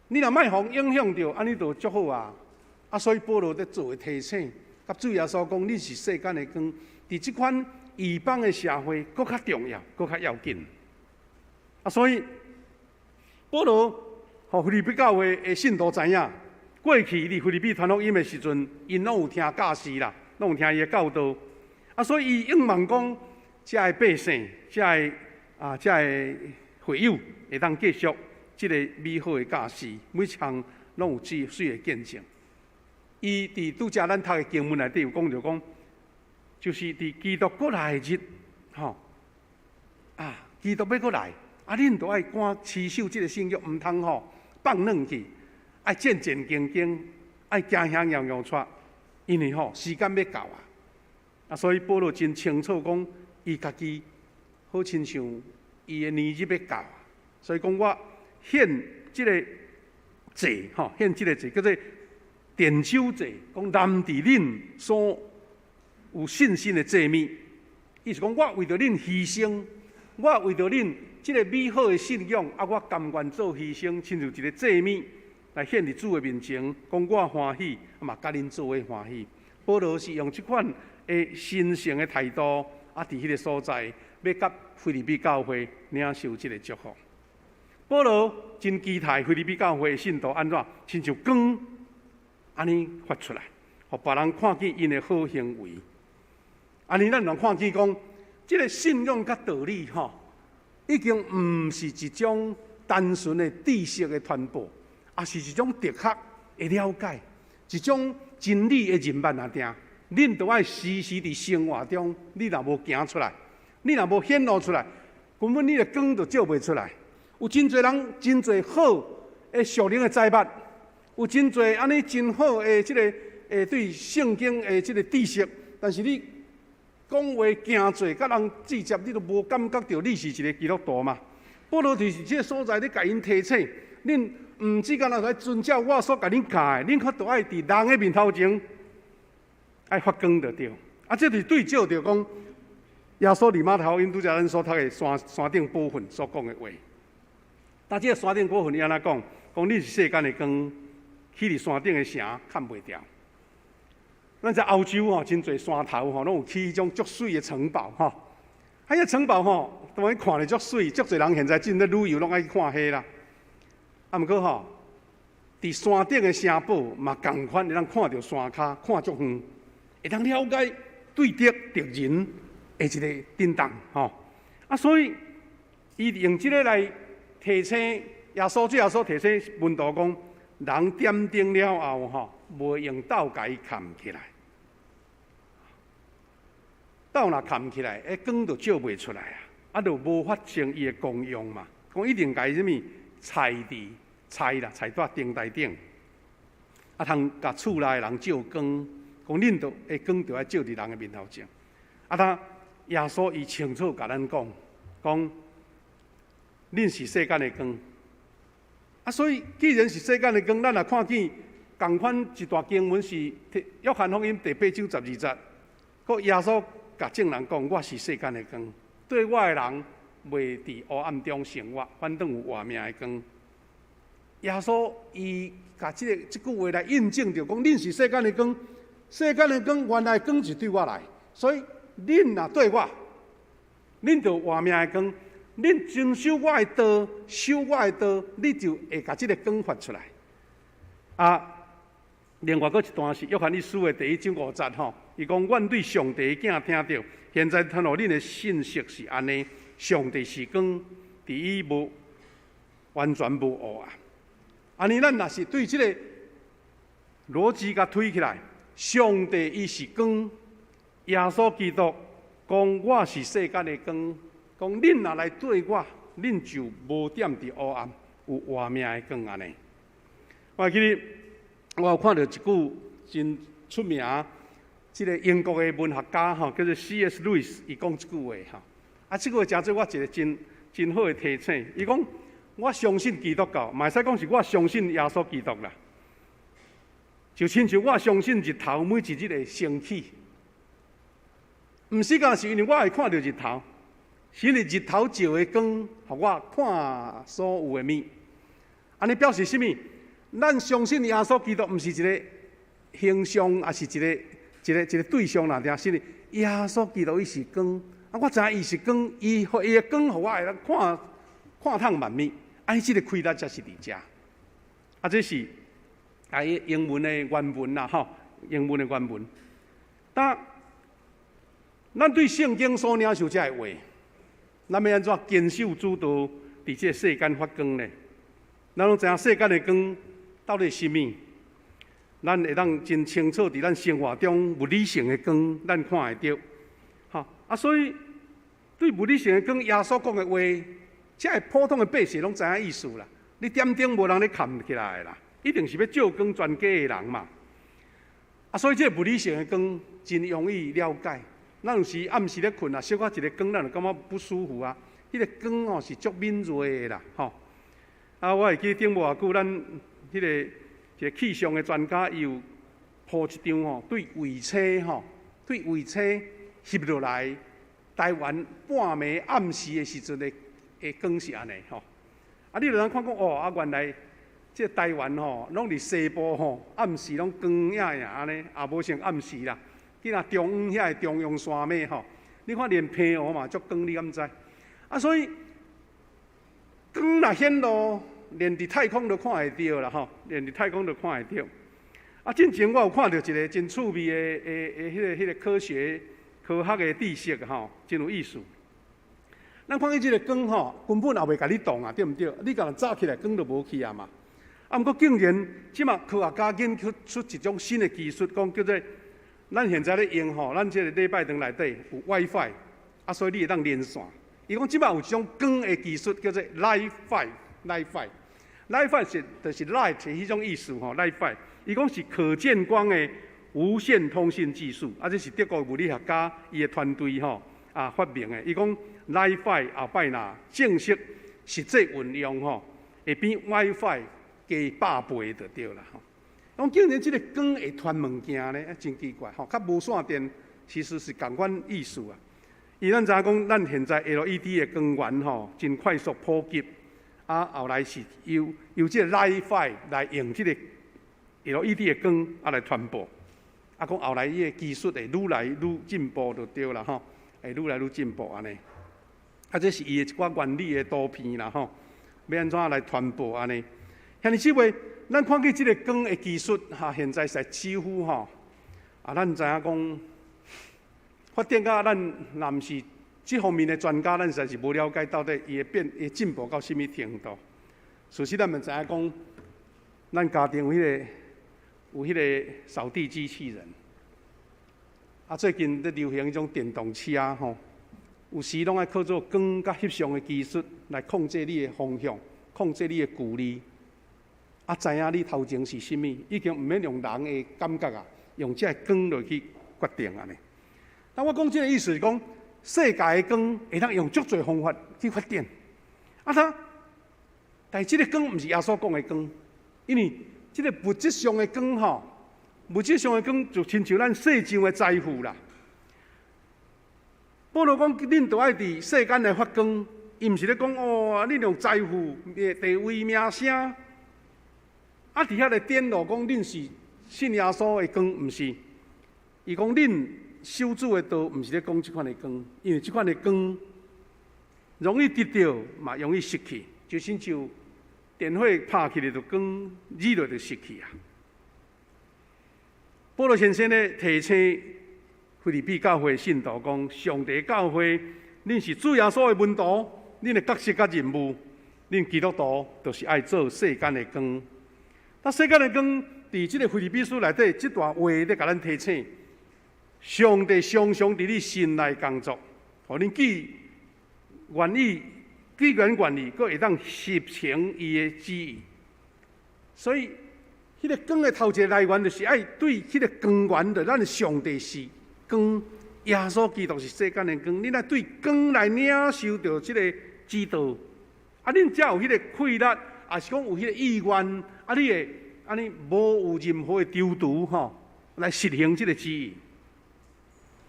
你若莫予影響著，按呢就足好啊！啊，所以保羅佇做的提醒，佮主耶穌講，恁是世間的光，佇這款異邦的社會，閣較重要，閣較要緊。啊，所以保羅予腓立比教會的信徒知影，過去佇腓立比傳福音的時陣，𪜶攏有聽教示啦，攏有聽伊的教導。啊，所以伊向望講，遮的百姓，遮的啊，遮的會友會當繼續這個美好的教示，每一項攏有水水的見證。伊佇拄才咱讀的經文內底有講著講，就是佇基督閣來的日，吼啊，基督欲閣來，啊，恁都愛趕持守這個信仰，毋通吼放軟去。愛戰戰兢兢，愛驚嚇搖搖掣，因為吼時間欲到啊！啊，所以保羅真清楚講，伊家己好親像伊的年日欲到啊，所以講我獻這個祭吼，獻這個祭叫做奠酒祭，講擔佇恁所有信心的祭物，意思講我為著恁犧牲，我為著恁這個美好的信仰，啊，我甘願做犧牲，親像一個祭物來獻佇主的面前，講我歡喜，嘛佮恁做伙歡喜。保羅是用這款的神聖的態度，啊，佇彼個所在，欲佮腓立比教會領受這個祝福。保羅真期待腓立比教會的信徒按怎，親像光按呢發出來，予別人看見𪜶的好行為。按呢，咱會看見講，這個信仰佮道理吼，已經毋是一種單純的知識的傳播，抑是一種哲學的了解，一種真理的認捌仔定。恁都愛時時佇生活中，你若無行出來，你若無顯露出來，根本你的光就照袂出來。有真濟人真濟好的屬靈的財物，有真濟按呢真好的這个對聖經的這个知識，但是你講話行做佮人直接，你都無感覺著你是一个基督徒嘛？保羅就是這个所在咧共𪜶提醒，恁毋只干焦來遵照我所共恁教的，恁較著愛佇人的面頭前愛發光就對。啊，這就是對照著講耶穌佇馬太福音拄才咱所讀的山山頂寶訓所講的話。但這个山頂寶訓伊按怎講？講恁是世間的光，起佇山頂的城崁袂牢。咱在歐洲吼，真濟山頭吼，攏有起彼種足媠的城堡吼。啊，彼個城堡吼，當然看咧足媠，足濟人現在進咧旅遊攏愛去看彼啦。啊，毋過吼，佇山頂的城堡嘛仝款會當看著山跤，看足遠，會當了解對敵敵人的一个震動吼。啊，所以伊用這个來提醒耶穌，最後所提醒門徒講：人點燈了後吼，袂用斗共伊崁起來。斗若崁起來，彼光就照袂出來啊！啊，就無法成伊的功用嘛。講一定共伊啥物柴佇柴啦，柴佇燈台頂，啊，通共厝內的人照光。講恁著彼光著愛照佇人的面頭前。啊，他耶穌伊清楚共咱講，講恁是世間的光。啊，所以既然是世間的光，咱若看見仝款一段經文是約翰福音第八章十二節，閣耶穌共眾人講：我是世間的光，對我的人袂佇黑暗中生活，反轉有活命的光。耶穌伊共這句話來印證著講，恁是世間的光，世間的光原來光是對我來，所以恁若對我，恁就活命的光，恁遵守我的道，守我的道，你就會共這个光發出來。啊，另外閣一段是約翰一書的第一章五節吼，伊講：阮對上帝的囝聽著，現在傳予恁的信息是按呢，上帝是光，佇伊無完全無黑暗。按呢，咱若是對這个邏輯共推起來，上帝伊是光，耶穌基督講我是世間的光，講恁若來對我，恁就無踮佇黑暗，有活命的光按呢。我記得我有看著一句真出名，這个英國的文學家吼，叫做 C.S. Lewis，伊講這句話吼。啊，這句話成做我一个真真好的提醒。伊講，我相信基督教，嘛會使講是我相信耶穌基督啦。就親像我相信日頭每一日會升起，毋是講是因為我會看著日頭，是因為日頭照的光，予我看所有的物。按呢表示啥物？咱相信耶穌基督，毋是一个形象，抑是一个對象爾，是因為耶穌基督伊是光，啊，我知影伊是光，伊的光，予我會當看看透萬物。按呢，這个開力才是佇遮。啊，這是啊，英文的原文啦，吼，英文的原文。但咱對聖經所領受這个話，咱欲按怎堅守主道，佇這个世間發光呢？咱攏知影世間的光到底是啥物？咱會當真清楚佇咱生活中物理性的光，咱看會著。吼啊，所以對物理性的光，耶穌講的話，這个普通的百姓攏知影意思啦。你點燈無人咧崁起來啦，一定是欲照光全家的人嘛。啊，所以這个物理性的光真容易了解。咱有時暗時咧睏啊，小可一个光，咱就感覺不舒服啊。彼个光吼是足敏銳的啦，吼。啊，我會記頂無偌久，咱彼个一个氣象的專家，伊有鋪一張吼，對衛星吼，對衛星翕落來，台灣半暝暗時的時陣的光是按呢吼。啊，你就通看講哦，啊，原來這台灣吼，攏佇西部吼，暗時攏光影影按呢，也無像暗時啦。你若中央遐个中央山脈吼，你看連澎湖嘛足光，你敢知？啊，所以光若顯露，連佇太空都看會著啦吼，連佇太空都看會著。啊，進前我有看著一个真趣味的彼个科學的知識吼，真有意思。咱看見這个光吼，根本也袂共你動啊，對毋對？你共早起來，光就無去啊嘛。啊，毋過竟然這馬科學家研究出一種新的技術，講叫做咱現在咧用吼，咱這个禮拜堂內底有 WiFi，啊，所以你會當連線。伊講這馬有一種光的技術叫做 Li-Fi，Li-Fi，Li-Fi 是就是 light 彼種意思吼，Li-Fi。伊講是可見光的無線通信技術，啊，這是德國物理學家伊的團隊吼啊發明的。伊講 Li-Fi 後擺若正式實際運用吼，會比 WiFi 加100倍就對啦吼。講竟然這个光會傳物件呢，真奇怪吼。佮無線電其實是仝款意思啊。伊咱知影講，咱現在 LED 的光源吼，真快速普及，啊，後來是由這个 Li-Fi 來用這个 LED 的光啊來傳播。啊，講後來伊的技術會愈來愈進步就對啦吼，會愈來愈進步按呢。啊，這是伊的一寡原理的圖片啦吼，欲按怎來傳播按呢？兄弟姊妹，咱看見這个光的技術哈，現在是幾乎吼，啊，咱知影講發展到咱若毋是這方面的專家，咱實在是無了解到底伊會變會進步到啥物程度。事實咱嘛知影講，咱家庭有彼个掃地機器人，啊，最近咧流行彼種電動車吼，有時攏愛靠做光佮翕相的技術來控制你的方向，控制你的距離。啊，知影你頭前是啥物，已經毋免用人的感覺啊，用這个光落去決定按呢。那我講這个意思是講，世界的光會當用足濟方法去發展。啊，他，但是這个光毋是耶穌講的光，因為這个物質上的光吼，物質上的光就親像咱世上的財富啦。保羅講，恁著愛佇世間來發光，伊毋是咧講哦，恁用財富、地位、名聲，啊，佇遐咧展露講恁是信耶穌的光，毋是。伊講恁守主的道，毋是咧講這款的光，因為這款的光容易得著，嘛容易失去，就親像電火拍起來就光，熱落就失去啊。保羅先生咧提醒腓立比教會信徒講：上帝教會，恁是主耶穌的門徒，恁的角色佮任務，恁基督徒就是愛做世間的光。那世間的光，佇這个腓立比書內底這段話咧，共咱提醒：上帝常常佇你心內工作，予恁既願意，既然願意，閣會當實行伊的旨意。所以，彼个光的頭一个來源，就是愛對彼个光源，就咱的上帝是光，耶穌基督是世間的光。恁愛對光來領受著這个指導，啊，恁才有彼个氣力，抑是講有彼个意願，啊，你會按呢無有任何的躊躇吼，來實行這个旨意。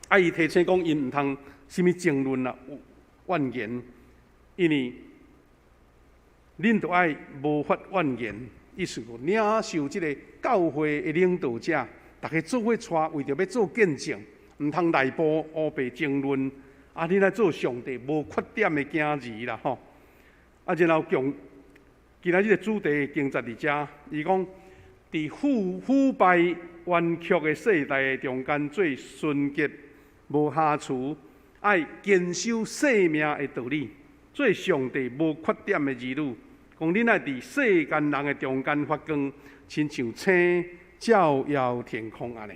啊，伊提醒講，𪜶毋通啥物爭論啦、怨言，因為恁著愛無發怨言，意思講領受這个教會的領導者，逐家做伙帶，為著欲做見證，毋通內部烏白爭論。啊，恁愛做上帝無缺點的囝兒啦，吼。啊，然後強今仔日的主題經節佇遮，伊講佇腐敗彎曲的世代的中間，做純潔無瑕疵，愛堅守生命的道理，做上帝無缺點的兒女。講恁愛佇世間人的中間發光，親像星照耀天空按呢。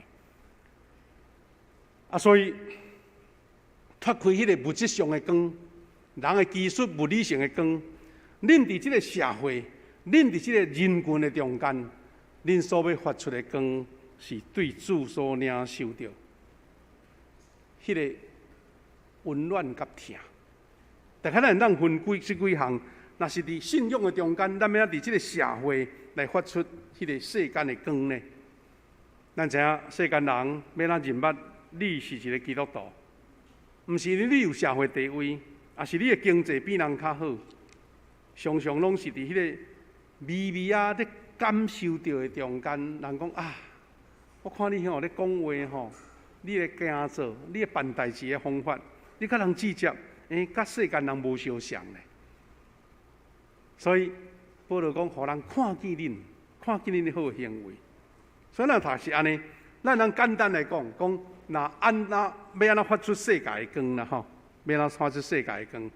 啊，所以脫開彼个物質上的光，人的技術物理性的光，恁佇這个社會，恁佇這个人群的中間，恁所欲發出的光，是對主所領受著彼个溫暖佮疼。大家咱會當分幾這幾項，若是佇信仰的中間，咱欲按怎佇這个社會來發出彼个世間的光呢？咱知影世間人欲按怎認捌你是一个基督徒，毋是因為你有社會地位，抑是你的經濟比人較好，常常攏是佇彼个微微仔咧感受著的中間，人講啊，我看你吼咧講話吼，你的行做，你的辦代誌的方法，你佮人直接，欸，佮世間人無相像咧。所以保羅講，予人看見恁，看見恁的好行為。所以咱讀是按呢，咱通簡單來講，講若按怎欲按怎發出世界的光啦吼，欲按怎發出世界的光。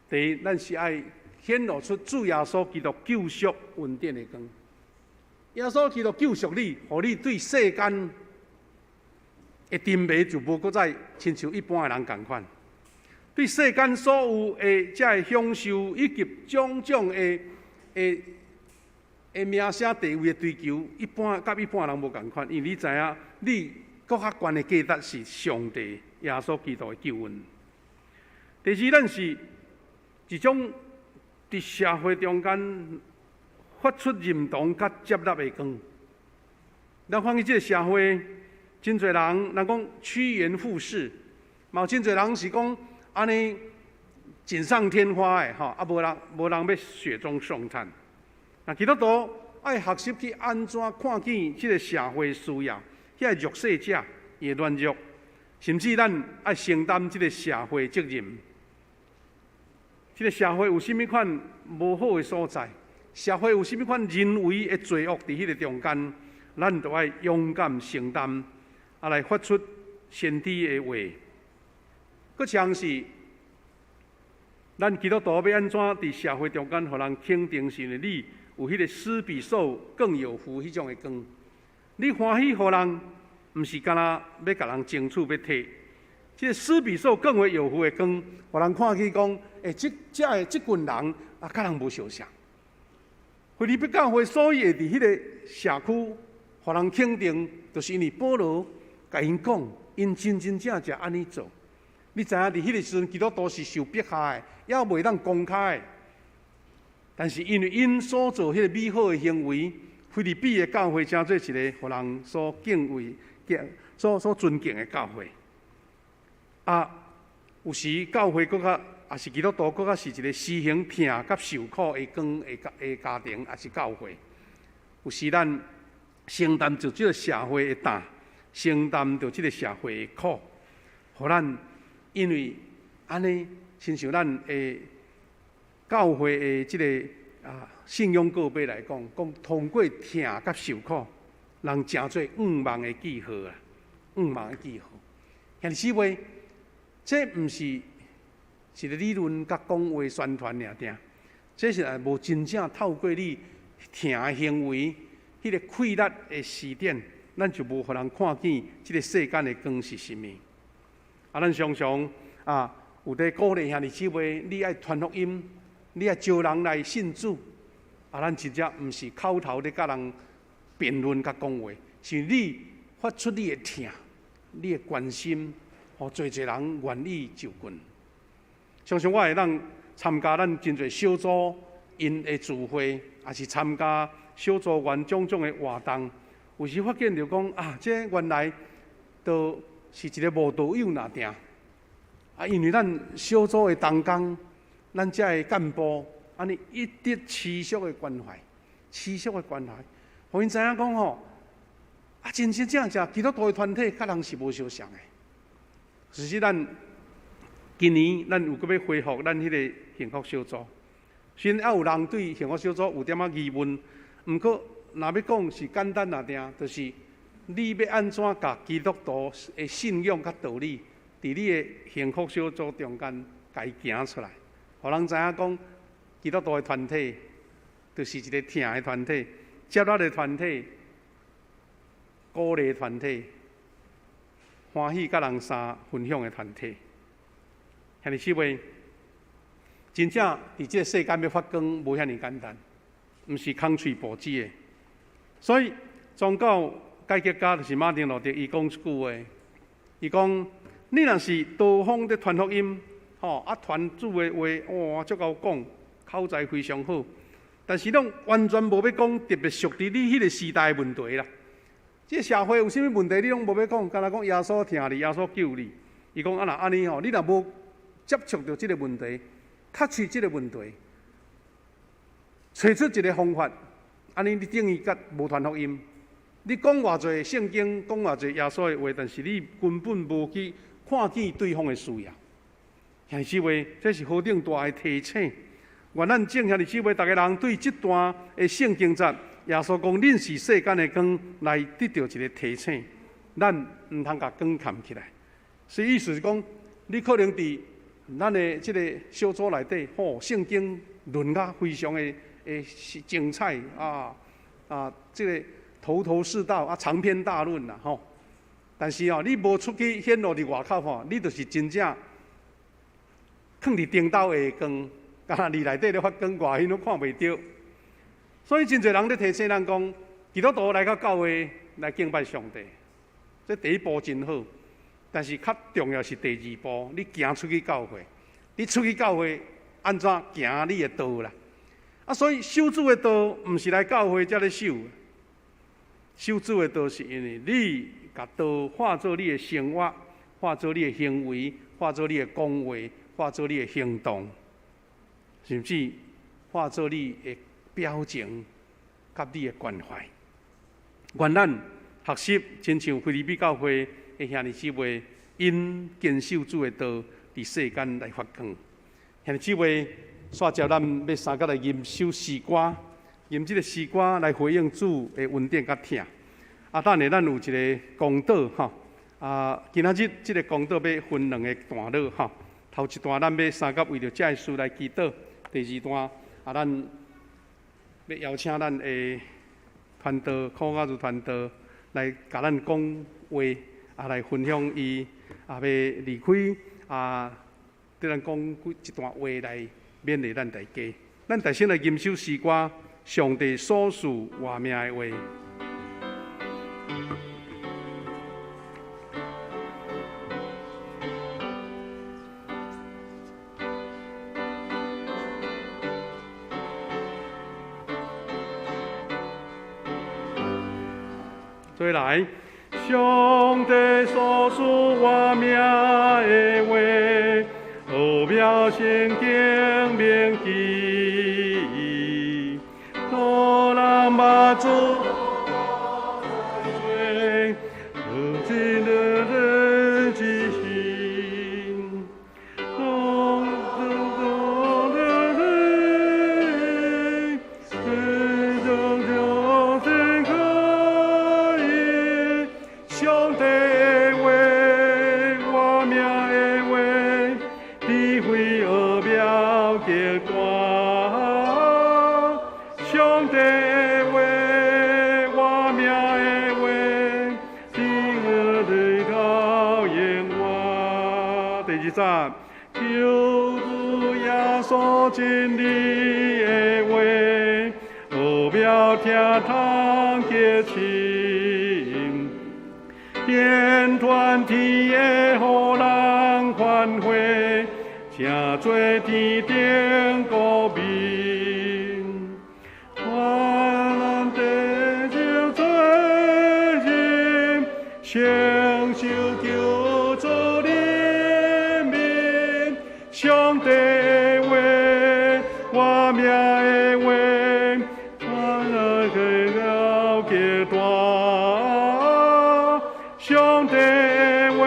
第一，咱是愛顯露出主耶穌基督救贖恩典的光。耶穌基督救贖你，予你對世間的沉迷就無閣再親像一般的人仝款。對世間所有的這个享受以及種種的名聲地位的追求，一般佮一般人無仝款，因為你知影，你閣較懸的價值是上帝耶穌基督的救恩。第二，咱是一種佇社會中間發出認同佮接納的光。咱看見這个社會，真濟人，人講趨炎附勢，嘛有真濟人是講按呢錦上添花的吼，啊無人欲雪中送炭。那基督徒愛學習去按怎看見這个社會需要，遐个弱勢者伊的軟弱，甚至咱愛承擔這个社會責任。這个社會有啥物款無好的所在？社會有啥物款人為的罪惡佇彼个中間，咱都愛勇敢承擔，啊來發出先知的話。閣像是咱基督徒欲按怎佇社會中間，予人肯定是因為你有彼个施比受更有福彼種的光。你歡喜予人，毋是干焦欲共人爭取欲提。這个施比受更為有福的光，予人看見講，欸，這這个這群人啊，佮人無相像。腓立比教會所以會佇彼个社區，予人肯定，就是因為保羅共𪜶講，𪜶真真正正按呢做。你知影佇彼个時陣，基督徒是受迫害的，猶袂當公開的。但是因為𪜶所做彼個美好的行為，腓立比的教會成做一個予人所敬畏、所尊敬的教會。啊，有時教會閣較，也是基督徒閣較是一個施行疼佮受苦的光的家庭，抑是教會。有時咱承擔著這個社會的擔，承擔著這個社會的苦，予咱因為按呢，親像咱的教會的這個信仰告白來講，講通過疼佮受苦，人成做向望的記號啊，向望的記號。兄弟姊妹，這毋是一個理論佮講話宣傳爾爾，這是若無真正透過你疼的行為，彼個氣力的時點，咱就無予人看見這個世間的光是啥物。啊，咱常常有佇鼓勵兄弟姊妹，你愛傳福音，你愛招人來信主。啊，咱真正毋是口頭咧佮人辯論佮講話，是你發出你的疼，你的關心，予濟濟人願意就近。常常我會當參加咱真濟小組𪜶的聚會，抑是參加小組員種種的活動，有時發現著講啊，這原來都是一個無道友爾爾。啊，因為咱小組的同工，咱遮的幹部，按呢一直持續的關懷，持續的關懷，予𪜶知影講吼，啊，真真正正基督徒的團體，佮人是無相像的。其實咱今年咱有閣欲恢復咱彼个幸福小組，雖然猶有人對幸福小組有點仔疑問，毋過若欲講是簡單爾爾，就是你欲按怎共基督徒的信仰佮道理，佇你的幸福小組中間共伊行出來，予人知影講基督徒的團體，就是一个疼的團體、接納的團體、鼓勵團體、歡喜佮人相分享的團體。兄弟姊妹，真正佇這个世間欲發光，無遐爾簡單，毋是空喙布子的。所以宗教改革家就是馬丁路德，伊講一句話，伊講：你若是多方咧傳福音，吼啊傳主的話，哇，足𠢕講，口才非常好，但是攏完全無欲講特別屬佇你彼個時代的問題啦。這個社會有啥物問題，你攏無欲講，干焦講耶穌疼你，耶穌救你。伊講啊，若按呢吼，你若無接觸著這個問題，touch 這個問題，揣出一個方法，按呢你等於佮無傳福音。你講偌濟聖經，講偌濟耶穌的話，但是你根本無去看見對方的需要。兄弟姊妹，這是何等大的提醒！願咱眾兄弟姊妹，逐个人對這段的聖經節，耶穌講恁是世間的光，來得著一個提醒。咱毋通共光崁起來。所以意思是講，你可能佇咱的這個小組內底，吼，聖經論甲非常的精彩啊啊，這個頭頭是道啊，長篇大論啦，吼。但是哦，你無出去顯露佇外口吼，你就是真正囥佇燈斗下光，敢若裡內底咧發光，外面攏看袂著。所以真濟人咧提醒咱講，基督徒來到教會來敬拜上帝，這第一步真好。但是較重要是第二步，你行出去教會，你出去教會按怎行你的道啦？啊，所以守主的道毋是來教會才咧守，守主的道是因為你共道化做你的生活，化做你的行為，化做你的講話，化做你的行動，甚至化做你的表情，佮你的關懷。願咱學習，親像腓立比教會的兄弟姊妹，𪜶堅守主的道，佇世間來發光。兄弟姊妹，煞接咱欲相佮來吟首詩歌，吟這个詩歌來回應主的恩典佮疼。啊，等下咱有一个講道吼，啊，今仔日這个講道欲分兩个段落吼。頭一段咱欲相佮為著這个事來祈禱，第二段啊，咱欲邀請咱的傳道、孔教授傳道來共咱講話，啊，來分享伊啊欲離開啊，對咱講幾一段話來勉勵咱大家。咱大先來吟首詩歌，上帝所賜活命的話。再來，上帝所賜活命的話，奧妙聖經銘記，予人捌主罪，如今的人之心，咚咚咚咚咚咚咚可以，上帝的話，活命的話，智慧奧妙極大。上帝的話，活命的話，智慧到永遠。第二節，求主耶穌真理的話，奧妙聽通極深，連團體的予人歡喜，成做天頂國民。願咱得救罪人，承受救主憐憫。上帝的話，活命的話，傳來了極大。上帝的話，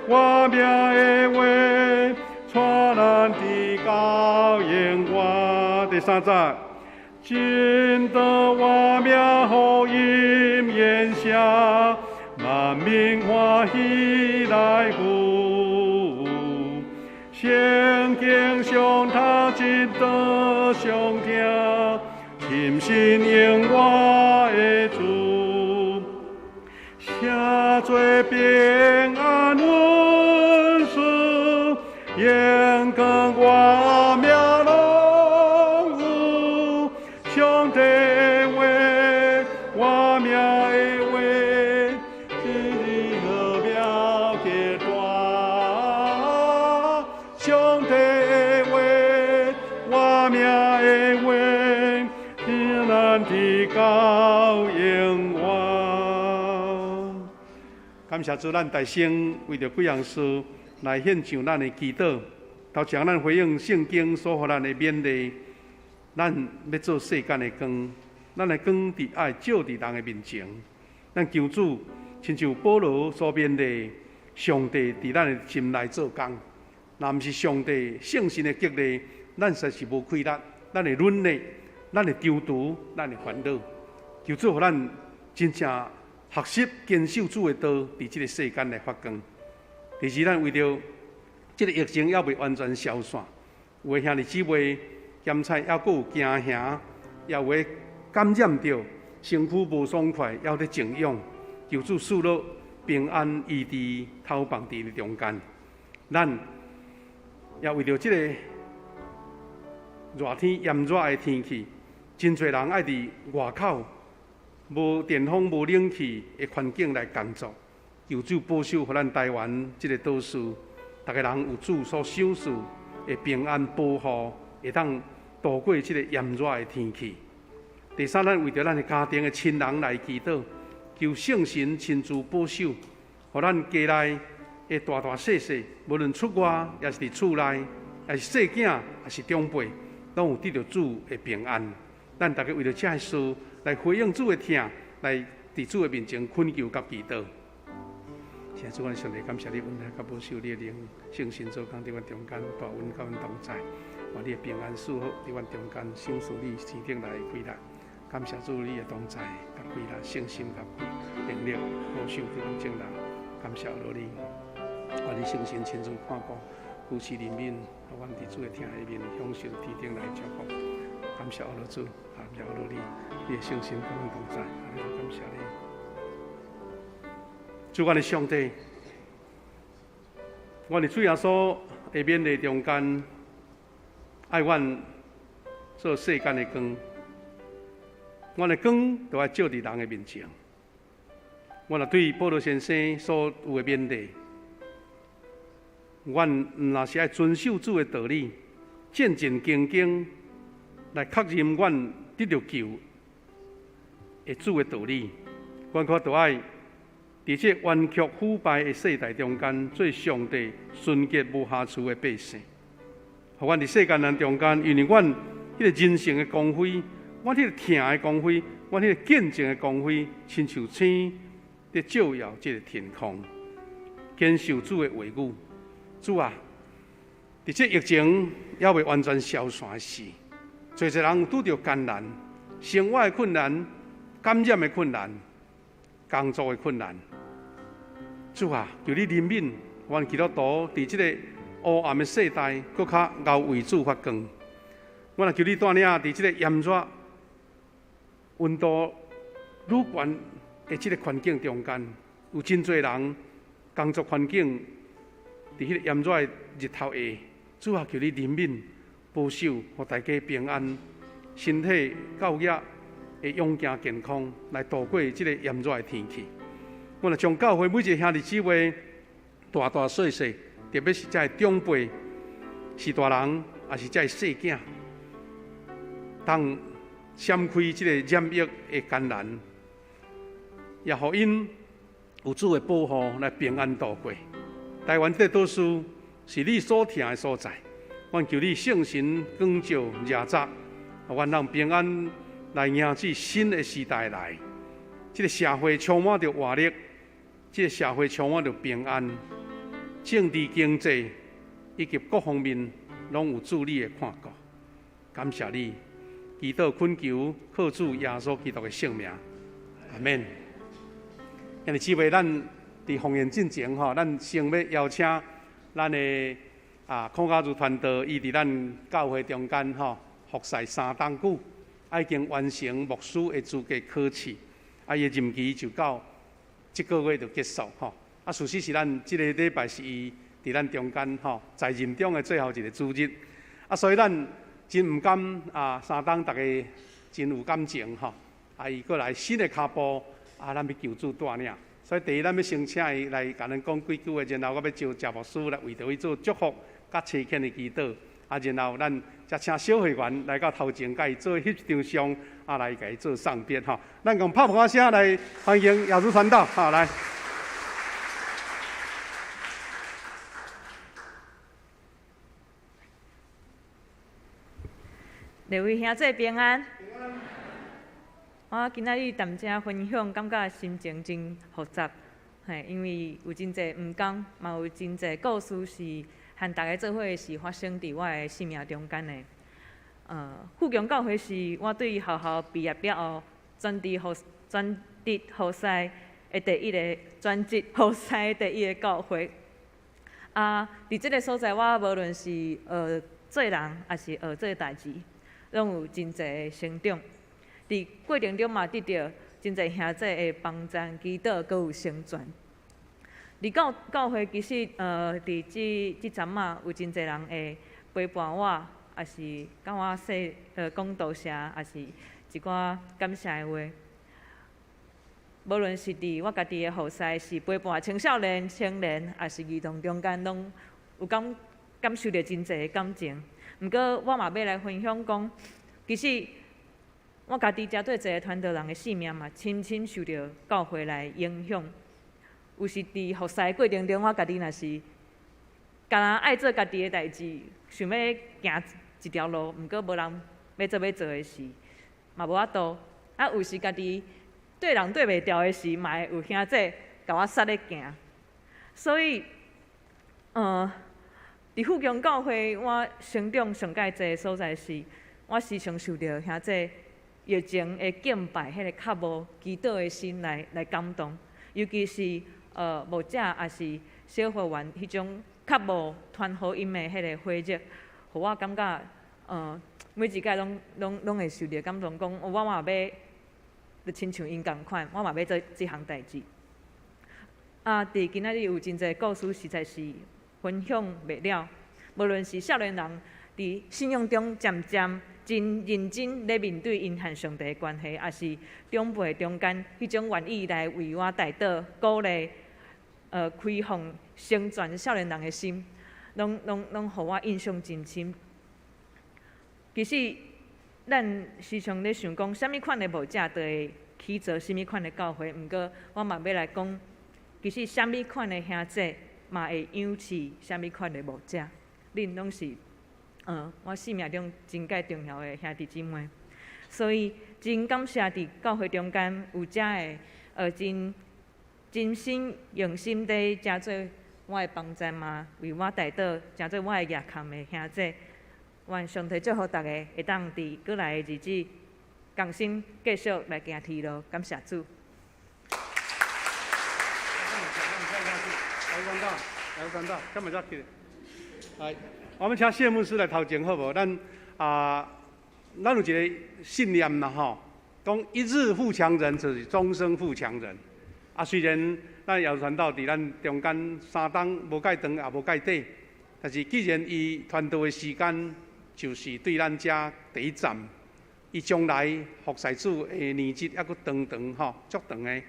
活命的話，帶咱直到永遠。第三節，真道活命福音言聲，萬民歡喜來赴。聖經上讀真道上聽，深信永活的主，寫做平安文書，榮光活命攏有。上帝的話，活命的話，真理奧妙極大。上帝的話，活命的話，帶咱直到永遠。感謝主，咱大聲為著幾項事來獻上咱的祈禱。頭前咱回應聖經所予咱的勉勵，咱欲做世間的光，咱的光佇愛照佇人的面前。咱求主，親像保羅所勉勵，上帝佇咱的心內做工。若毋是上帝聖神的激勵，咱實是無氣力，咱會軟弱，咱會躊躇，咱會煩惱。求主予咱真正學習堅守主的道，佇這个世間來發光。第二，咱為著這个疫情猶未完全消散，有的兄弟姊妹檢測猶閣有驚嚇，也有的感染著，身軀無爽快，猶咧靜養。求主賜予平安醫治，投放佇中間。咱也為著這个熱天炎熱的天氣，真濟人愛佇外口無電風、無冷氣的環境來工作。求主保守，予咱台灣這个島嶼，逐个人有主所賞賜的平安保護，會當度過這个炎熱的天氣。第三，咱為著咱的家庭的親人來祈禱，求聖神親自保守，予咱家內的大大細細，無論出外，抑是佇厝內，抑是細囝，抑是長輩，攏有得著主的平安。咱逐家為著這个事來回應主的疼，來佇主的面前懇求佮祈禱。謝主，阮上帝感謝你，恩待佮保守你的靈，聖神做工佇阮中間，大恩佮阮同在，願你的平安賜福佇阮中間，賞賜你天頂來的喜樂。感謝主你的同在，佮喜樂，聖心佮能力保守佇阮眾人。感謝落你，願你聖神親自看顧，扶持憐憫，予阮佇主的疼下面享受天頂來的祝福。感謝阿羅主，感謝阿羅你，你的聖神佮阮同在，感謝你。主，阮的上帝，阮佇主耶穌的勉勵中間，愛阮做世間的光，阮的光都愛照佇人的面前。阮若對保羅先生所有的勉勵，阮毋若是愛遵守主的道理，戰戰兢兢來確認阮得著救的主的道理，阮閣著愛佇這彎曲腐敗的世代中間，做上帝純潔無瑕疵的百姓。予阮佇世間人中間，因為阮彼個人性的光輝，阮彼個疼的光輝，阮彼個見證的光輝，親像星佇照耀這個天空，堅守主的話語。主啊，佇這疫情猶未完全消散的時，濟濟人拄著艱難，生活的困難、感染的困難、工作的困難。主啊，求你憐憫，阮基督徒佇這個黑暗的世代，閣較𠢕為主發光。阮也求你帶領佇這個炎熱、溫度愈懸的這個環境中間，有真濟人工作環境佇彼個炎熱的日頭下，主啊，求你憐憫、保守，予大家平安，身體、教業會勇健健康，來度過這個炎熱的天氣。阮也將教會每一個兄弟姊妹，大大細細，特別是這个長輩，是大人，抑是這个細囝，當閃開這個染疫的艱難，也予𪜶有主的保護來平安度過。台灣這個島嶼是你所疼的所在，阮求你聖神光照遮罩，阮人平安來迎接新的時代來。這個社會充滿著活力，這個社會充滿著平安，政治、經濟以及各方面攏有主你的看顧。感謝你，祈禱懇求靠主耶穌基督的聖名，阿們。兄弟姊妹，咱佇奉獻進前吼，咱先欲邀請咱的孔家如傳道，伊佇咱教會中間吼服侍三冬久，已經完成牧師的資格考試，伊的任期就到這個月就結束吼。事實是咱這个禮拜是伊佇咱中間吼在任中的最後一个主日，所以咱真毋甘三冬逐家真有感情吼，伊閣來新的跤步，咱欲求主帶領。所以第一，咱欲先請伊來共咱講幾句話，然後我欲招謝牧師來為著伊做祝福佮差遣的祈禱。然後咱才請小會員來到頭前，共伊做翕一張相，來共伊做送別吼。咱用拍噗仔聲來歡迎亞如傳道，好來。各位兄弟平安。我今仔日踮遮分享，感覺心情真複雜，嘿，因為有真濟毋仝，嘛有真濟故事是和大家做伙是發生佇我的生命中間的。富強教會是我對學校畢業了後，專職服侍的第一个教會。佇這个所在，我無論是學做人，抑是學做代誌，攏有真濟的成長。佇過程中嘛，得著真濟兄弟的幫贊、祈禱，閣有成全。佇教會其實，佇這陣仔，有真濟人會陪伴我，抑是共我說，講多謝，抑是一寡感謝的話。無論是佇我家己的服侍，是陪伴青少年、青年，抑是兒童中間，攏有感受著真濟的感情。毋過，我嘛欲來分享講，其實我家己遮對一个傳道人的生命嘛，深深受著教會來影響。有時佇服侍的過程中，我家己若是敢若愛做家己的代誌，想欲行一條路，毋過無人欲做欲做的時，嘛無法度。有時家己對人對袂牢的時，嘛會有兄弟共我煞咧行。所以，佇富強教會，我成長上蓋濟的所在是，我時常受著兄弟熱情的敬拜，彼个渴慕祈禱的心來感動。尤其是牧者抑是小會員彼種渴慕傳福音的彼个火熱，予我感覺，每一擺攏會受著感動，講我嘛欲，就親像𪜶仝款，我嘛欲做這項代誌。佇今仔日有真濟故事，實在是分享袂了。無論是少年人佇信仰中漸漸真認真咧面對𪜶和上帝的關係，抑是長輩中間彼種願意來為我代禱、鼓勵、開放、成全少年人的心，攏予我印象真深。其實，咱時常咧想講，啥物款的牧者都會指責啥物款的教會，毋過我嘛欲來講，其實啥物款的兄弟嘛會養飼啥物款的牧者，恁攏是，我生命中真蓋重要的兄弟姊妹，所以真感謝佇教會中間有遮个，真真心用心地成做我的幫贊嘛，為我代禱，成做我的額崁的兄弟。願上帝祝福逐家會當佇閣來的日子，仝心繼續來行天路，感謝主。來，我們請謝牧師來頭前好無？咱啊，咱有一個信念啦吼，講一日富強人就是終生富強人。啊，雖然咱姚傳道佇咱中間三冬無蓋長也無蓋短，但是既然伊傳道的時間就是對咱遮第一站，伊將來服侍主的年日猶閣長長吼，足長的。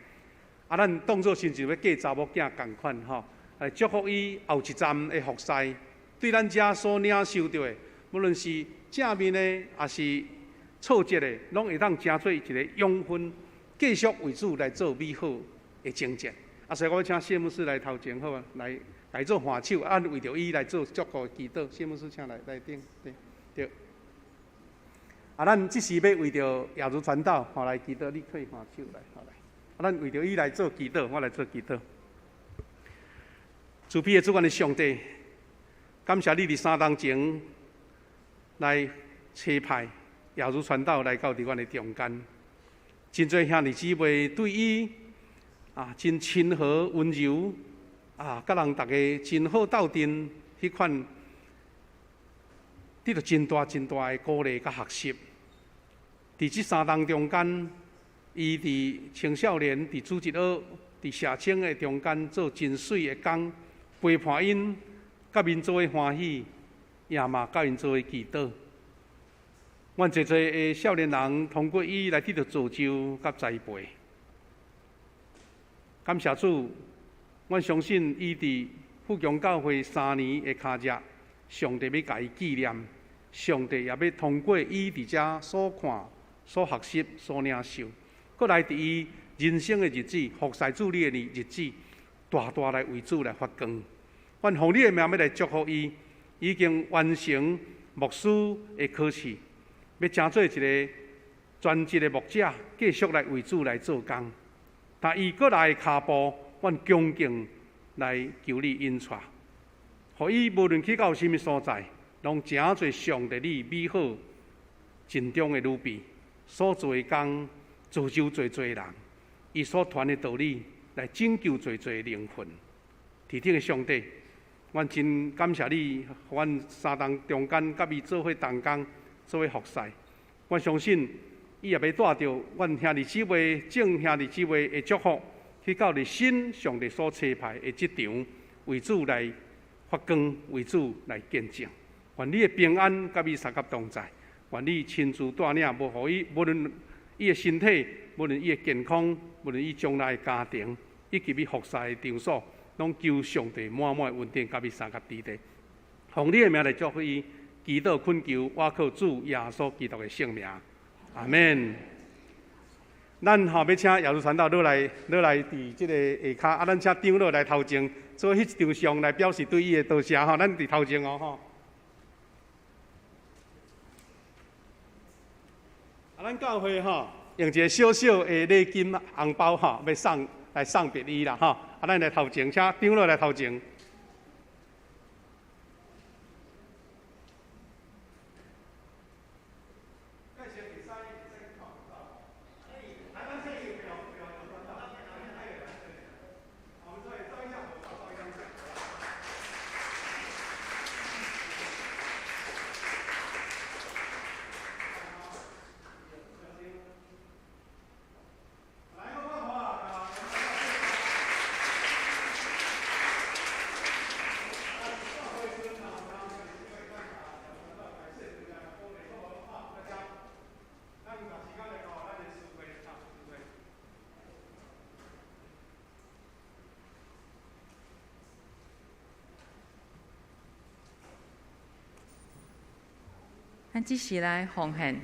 啊，咱當作親像欲嫁查某囝仝款吼，來祝福伊後一站的服侍，對咱遮所領受著的，無論是正面的，抑是挫折的，攏會當成做一個養分，繼續為主來做美好的前進。啊，所以我欲請謝牧師來頭前好啊，來做挽手，啊，為著伊來做祝福的祈禱。謝牧師，請來來頂，對對。啊，咱這時欲為著亞如傳道吼來祈禱，你可以挽手來，好來。啊，咱為著伊來做祈禱，我來做祈禱。慈悲的主，阮的上帝，感謝你佇三冬前來差派亞如傳道來到佇阮的中間，真濟兄弟姊妹對伊啊真親和溫柔啊，佮人逐家真好鬥陣，彼款得著真大真大的鼓勵佮學習。佇這三冬中間，伊佇青少年、佇主日學、佇社青的中間做真媠的工，陪伴𪜶，佮𪜶做伙歡喜，也嘛佮𪜶做伙祈禱。阮濟濟的少年人通過伊來得著造就佮栽培。感謝主，阮相信伊佇富強教會三年的跤跡，上帝欲共伊紀念，上帝也欲通過伊佇遮所看、所學習、所領受，閣來佇伊人生的日子，服侍主你的日子，大大來為主來發光。阮奉你的名欲來祝福伊，已經完成牧師的考試，欲成做一個專職的牧者，繼續來為主來做工。但伊閣來的跤步，阮恭敬來求你引帶，予伊無論去到啥物所在，攏成做上帝你美好盡忠的女婢，所做的工造就濟濟人，伊所傳的道理來拯救濟濟靈魂。天頂的上帝，阮真感謝你，予阮三冬中間佮伊做伙同工，做伙服侍。我相信伊也欲帶著阮兄弟姊妹、眾兄弟姊妹的祝福，去到佇新上帝所差派的職場，為主來發光，為主來見證。願你的平安佮伊相佮同在，願你親自帶領，無予伊，無論伊的身體，無論伊的健康，無論伊將來的家庭，以及伊服侍的場所，攏求上帝滿滿的恩典佮伊相佮佇咧。奉你的名來祝福伊，祈禱懇求，倚靠主耶穌基督的聖名，阿們。咱吼欲請耶穌傳道落來，落來佇這個下跤，啊，咱請長老來頭前做彼一張相來表示對伊的多謝吼。咱佇頭前哦吼。啊，咱教會吼用一個小小的禮金紅包吼，欲送來送別伊啦吼。啊，咱來頭前，請長老來頭前。咱這時來奉獻。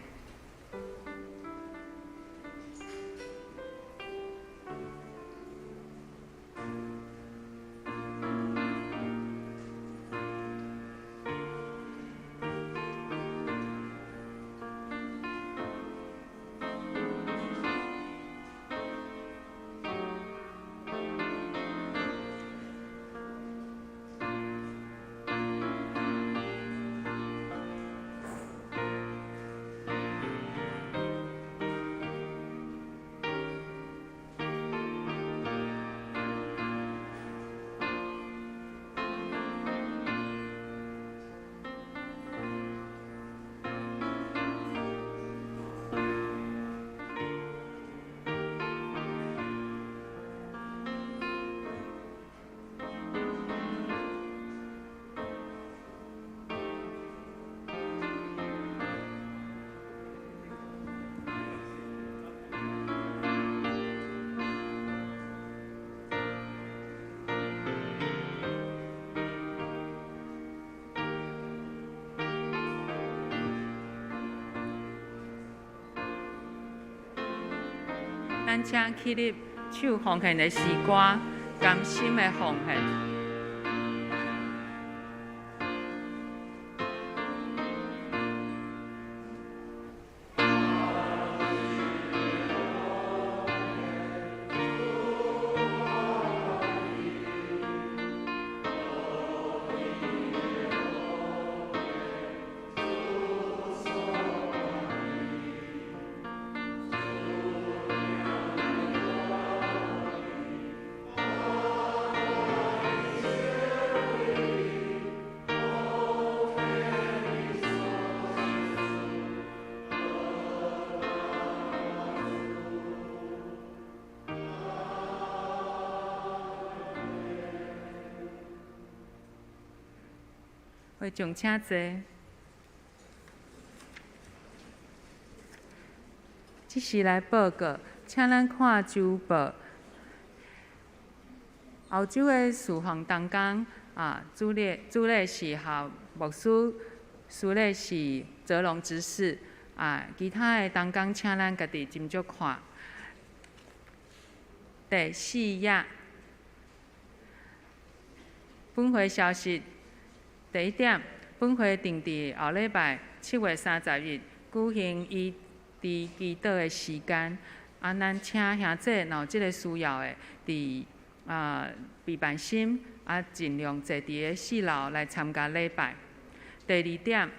咱請起立唱奉獻的詩歌，甘心的奉獻。會眾請坐。這時來報告，請咱看週報。後週的事奉同工啊，主禮主禮是校牧師，司禮是澤龍執事啊，其他的同工請咱家己斟酌看。第四頁，本會消息。第一點，本會定佇後禮拜7月30日舉行醫治祈禱的時間。啊，咱請兄姊若有這個需要的，佇備辦心啊，盡量坐佇个四樓來參加禮拜。第二點，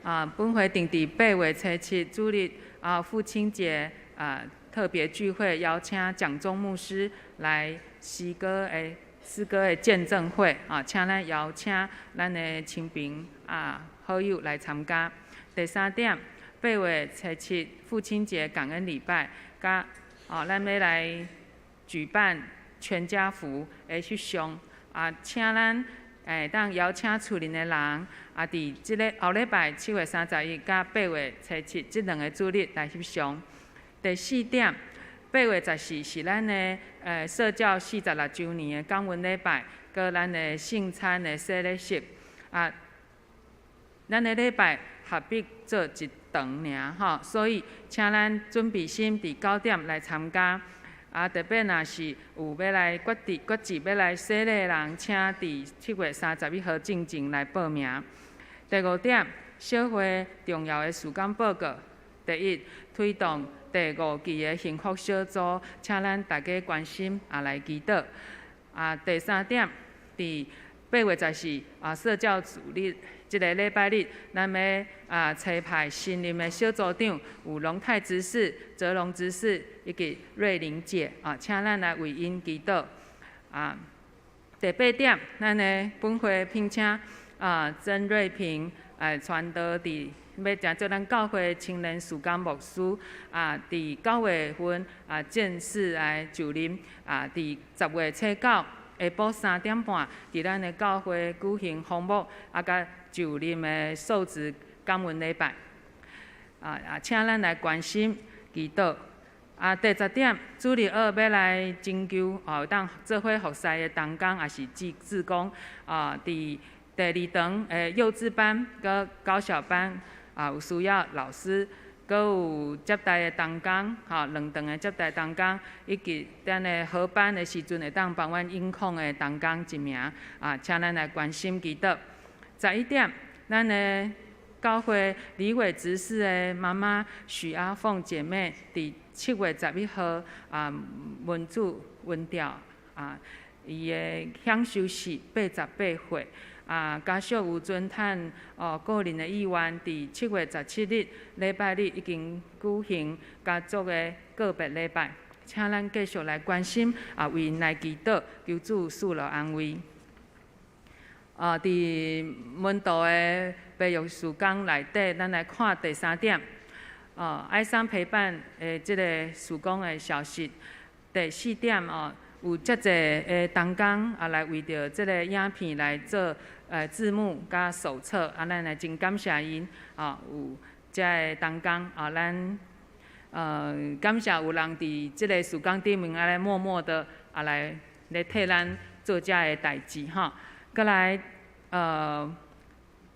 啊，本會定佇8月7主日啊父親節啊特別聚會，邀請蔣宗牧師來詩歌的。詩歌的見證會啊，請咱邀請咱的親朋啊好友來參加。第三點，8月7父親節感恩禮拜，佮哦，咱欲來舉辦全家福的翕相啊，請咱會當邀請厝裡的人啊，佇這个後禮拜7月31佮8月7這兩个主日來翕相。第四點。8月14是咱的社教46週年的感恩禮拜，佮咱的聖餐的洗禮式啊，咱的禮拜合併做一堂爾吼，所以請咱準備心佇9點來參加。啊，特別若是有欲來決志、決志欲來洗禮的人，請佇7月31號進前來報名。第五點，小會重要的事工報告。第一，推動第五期的幸福小組，請咱大家關心也來祈禱。啊，第三點，佇8月14啊，社教主日這个禮拜日，咱欲啊差派新任的小組長有龍泰執事、澤龍執事以及瑞玲姐啊，請咱來為𪜶祈禱。啊，第八點，咱的本會聘請啊曾瑞平來傳道佇。欲成做咱教會青年事工牧師啊，佇9月份啊正式來就任啊，佇10月9下晡3點半，佇咱的教會舉行封牧啊，佮就任的受職感恩禮拜啊啊，請咱來關心祈禱啊。第十點，主日學欲來徵求啊，有當做伙服侍的同工，也是志志工啊，佇第二堂的幼稚班佮高小班。啊，有需要老師，閣有接待的同工，吼，兩堂的接待同工，以及咱的合班的時陣會當幫阮音控的同工一名，啊，請咱來關心祈禱。11點，咱的教會李偉執事的媽媽許阿鳳姐妹，佇7月11號啊，文主溫調啊，伊的享壽是88歲。啊，家屬有尊嘆哦，個人的意願，佇7月17日禮拜日已經舉行家族的告別禮拜，請咱繼續來關心啊，為𪜶來祈禱，求主賜予安慰。啊，佇門徒的培育事工內底，咱來看第三點，哦，哀傷陪伴的這个事工的消息。第四點哦，有遮濟的同工啊，來為著這个影片來做字幕佮手冊，啊，咱來真感謝𪜶啊，有遮个同工啊，咱感謝有人佇這个事工頂面啊來默默的啊來來替咱做遮个代誌吼。閣來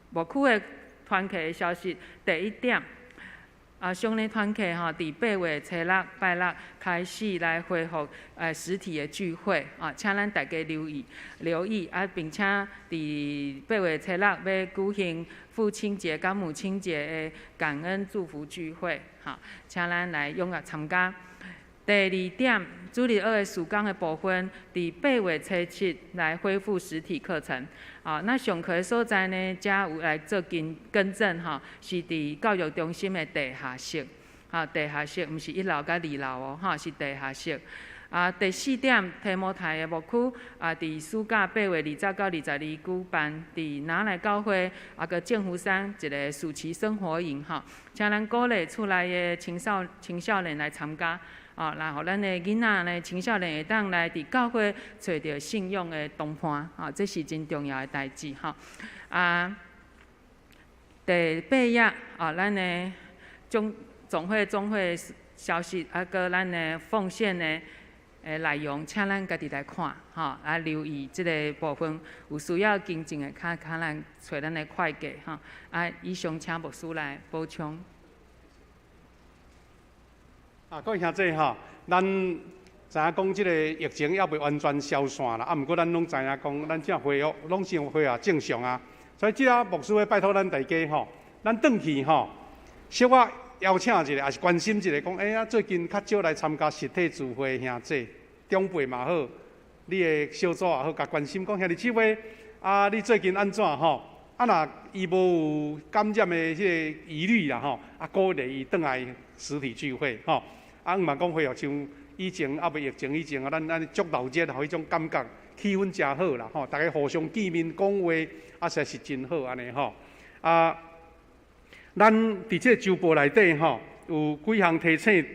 牧區的團契的消息，第一點，啊，上禮團契吼，佇8月初6拜六開始來恢復實體的聚會啊，請咱大家留意留意啊，並且佇8月初六欲舉行父親節佮母親節的感恩祝福聚會，哈，請咱來踴躍參加。第二點，主日學的事工的部分，佇8月初7來恢復實體課程。啊，那上課的所在呢，遮有來做更更正吼，是佇教育中心的地下室。啊，地下室，毋是一樓佮二樓哦，吼，是地下室。啊，第四點，提摩太的牧區啊，佇暑假8月20到22舉辦佇拿來教會啊閣劍湖山一個暑期生活營吼，請咱鼓勵厝內的青少年來參加。啊，來予咱的囡仔呢，青少年會當來佇教會揣著信仰的同伴，啊，這是真重要的代誌吼。啊，第八頁啊，咱的總會消息，啊，閣咱的奉獻的內容，請咱家己來看，吼，啊，留意這个部分，有需要更正的，較較咱揣咱的會計，吼。啊，以上請牧師來補充。啊，各位兄弟吼，咱知影講這个疫情猶未完全消散啦，啊，毋過咱攏知影講，咱才恢復，攏是恢復正常啊。所以這下牧師會拜託咱大家吼，咱轉去吼，小可邀請一下，抑是關心一下，講欸呀，最近較少來參加實體聚會的兄弟長輩嘛好，你的小組也好，共關心講兄弟姊妹，啊，你最近按怎吼？啊，若伊無有感染的彼个疑慮啦吼，啊，鼓勵伊轉來實體聚會吼。啊，毋嘛講恢復像以前猶未疫情以前啊，咱按呢足熱鬧吼，彼種感覺氣氛誠好啦吼，逐家互相見面講話，啊，實在是真好按呢吼。啊，咱佇這個週報內底吼，有幾項提醒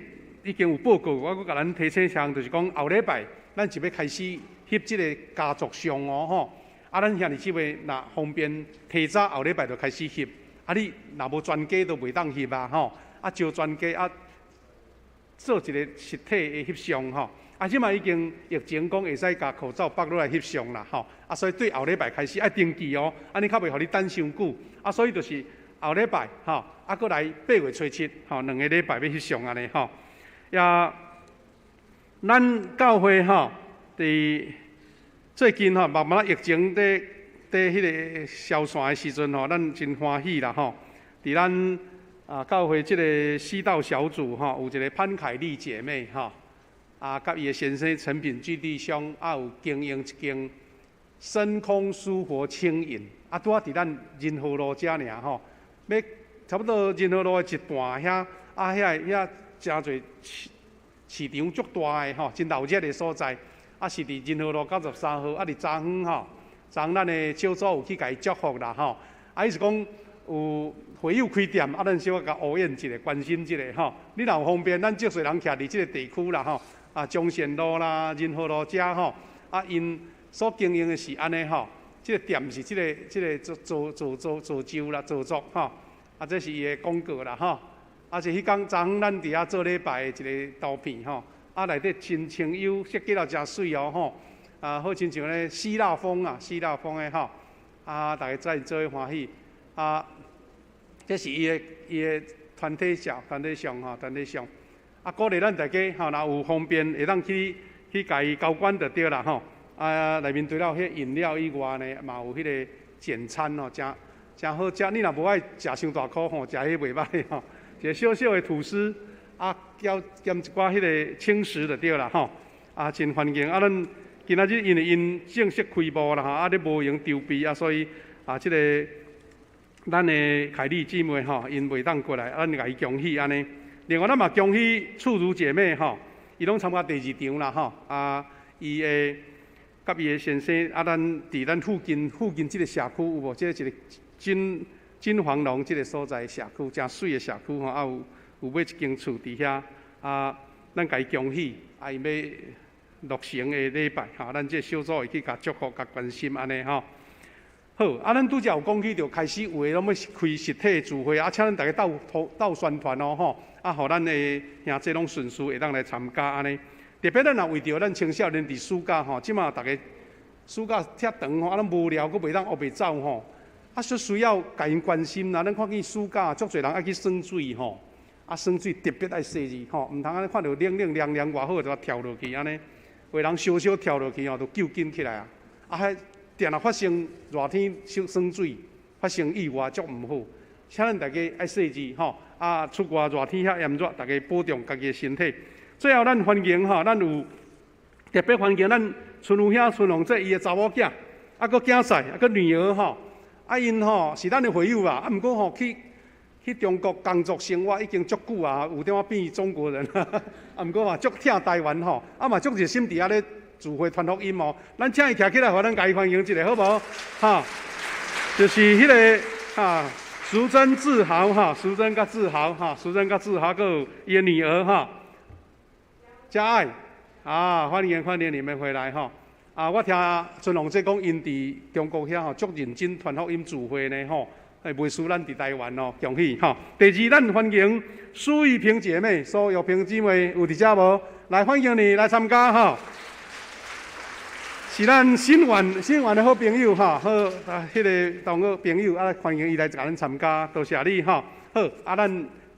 已經有報告，我閣共咱提醒一項，就是講後禮拜咱就欲開始翕這个家族相哦吼。啊，咱兄弟姊妹若方便提早後禮拜就開始翕，啊，你若無全家都袂當翕啊吼。啊，招全家啊。做一个實體的翕相吼，啊，這馬已經疫情講會使共口罩縛落來翕相啦吼，啊，所以對後禮拜開始愛登記哦，按呢較袂予你等傷久，啊，所以就是後禮拜吼，啊，閣來8月初7吼，兩個禮拜欲翕相按呢吼，也，咱教會吼，佇最近吼，慢慢疫情佇佇彼个消散的時陣吼，咱真歡喜啦吼，佇咱。啊，教會這个西道小組吼，有一个潘凱麗姐妹吼，啊，佮伊的先生陳品巨弟兄，啊，有經營一間深空舒活輕飲，啊，拄仔佇咱仁和路遮爾吼，欲差不多仁和路的一半遐，啊，遐遐誠濟市市場足大的吼，真鬧熱的所在，啊，是佇仁和路93號，啊，佇昨昏吼，昨昏咱的小組有去共伊祝福啦吼，啊，伊是講。有會友開店，啊，咱小可共烏應一下，關心一下吼。你若有方便，咱足濟人徛佇這个地區啦吼，啊，中線路啦、仁和路遮吼，啊，𪜶所經營的是按呢吼，這个店是這个這个做做做做做酒啦、做作吼，啊，這是伊的廣告啦吼。啊，是彼工昨昏咱佇遐做禮拜的一个圖片吼，啊，內底真清幽，設計了誠媠哦吼，啊，好親像咧希臘風啊，希臘風的吼，啊，逐家在做伙歡喜。啊，這是伊的伊的團體照、團體相吼、團體相。啊，鼓勵咱大家吼，若有方便會當去去共伊交關就對啦吼。啊，內面除了彼飲料以外呢，嘛有彼个簡餐吼，誠誠好食。你若無愛食傷大箍吼，食彼袂䆀吼。一个小小的吐司，啊，兼兼一寡彼个輕食就對啦吼。啊，真歡迎。啊，咱今仔日因為𪜶正式開幕啦吼，啊，咧無閒籌備啊，所以啊，這个。咱的凱麗姊妹吼，𪜶袂當過來，咱共伊恭喜按呢。另外，咱嘛恭喜厝如姐妹吼，伊攏參加第二場啦吼。啊，伊的佮伊的先生啊，咱佇咱附近附近這个社區有無？這個一个金金黃龍這个所在社區，誠媠的社區吼，啊有有買一間厝佇遐啊，咱共伊恭喜，啊，𪜶欲落成的禮拜吼，咱這個小組會去共祝福、共關心按呢吼。好，啊，咱拄才有講起，著開始有的攏欲開實體聚會，啊，請咱逐家鬥鬥宣傳哦吼，啊，予咱的兄弟攏順序會當來參加按呢。特別咱若為著咱青少年佇暑假吼，這馬逐家暑假遮長吼，啊，攏無聊，閣袂當烏白走吼，啊，說需要共𪜶關心啦。咱看見暑假足濟人愛去耍水吼，啊，耍水特别爱细腻吼，毋通按呢看著冷冷凉凉偌好就跳落去按呢，有的人小小跳落去吼，就救紧起来啊！啊，彼定定发生热天耍耍水发生意外，足毋好。请咱大家爱细腻吼，啊，出外热天遐炎热，大家保重家己的身体。最后，咱欢迎吼，咱有特别欢迎咱春有兄、春凤姐伊的查某囝，啊，阁囝婿，啊，阁女儿吼，啊，𪜶吼是咱的会友啊，啊，毋过吼去中国工作生活已经足久啊，有点仔变中国人，啊，毋过嘛足疼台湾吼，啊嘛足热心伫遐咧聚会传福音哦。咱请伊徛起来，予咱共伊欢迎一下，好无？哈，就是彼个哈，淑珍志豪哈，淑珍佮志豪哈，淑珍佮志豪，阁有伊的女儿哈，嘉爱啊，欢迎欢迎你们回来吼。啊，我听春龙姐讲，𪜶伫中国遐吼足认真传福音聚会呢吼。袂输咱伫台湾哦，恭喜吼！第二，咱欢迎苏玉萍姐妹，苏玉萍姊妹有伫遮无？来欢迎你来参加吼！是咱新园新园的好朋友吼，好啊，彼个同学朋友啊，欢迎伊来共咱参加，多谢你吼！好，啊，咱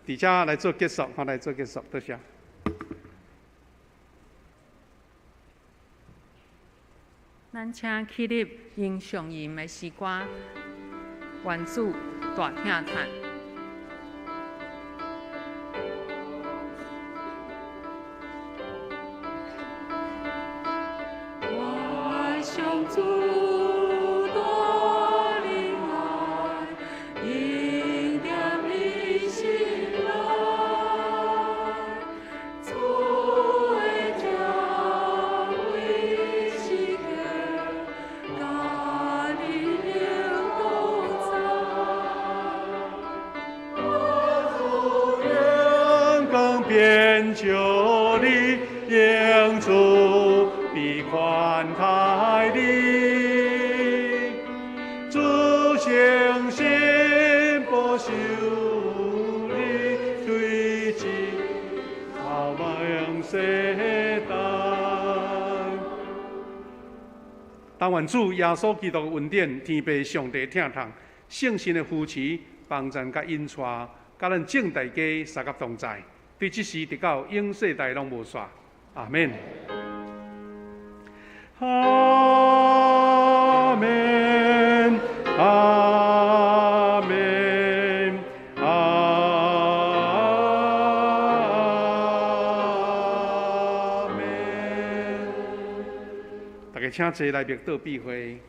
伫遮来做结束，吼，来做结束，多谢。咱请起立用上吟的诗歌。愿主大疼叹。我上主大怜爱，恩典你心内，主的疼为时刻，佮你同在。我主荣光变就你，愿主必宽待你，主诚心保守你，对治头望世代。但愿主耶稣基督的恩典、天父上帝疼痛、圣神的扶持、帮助佮引带，佮咱众大家相佮同在，对这时直到永世代拢无煞。阿们。阿们，阿们，阿们。大家请坐来默祷闭会。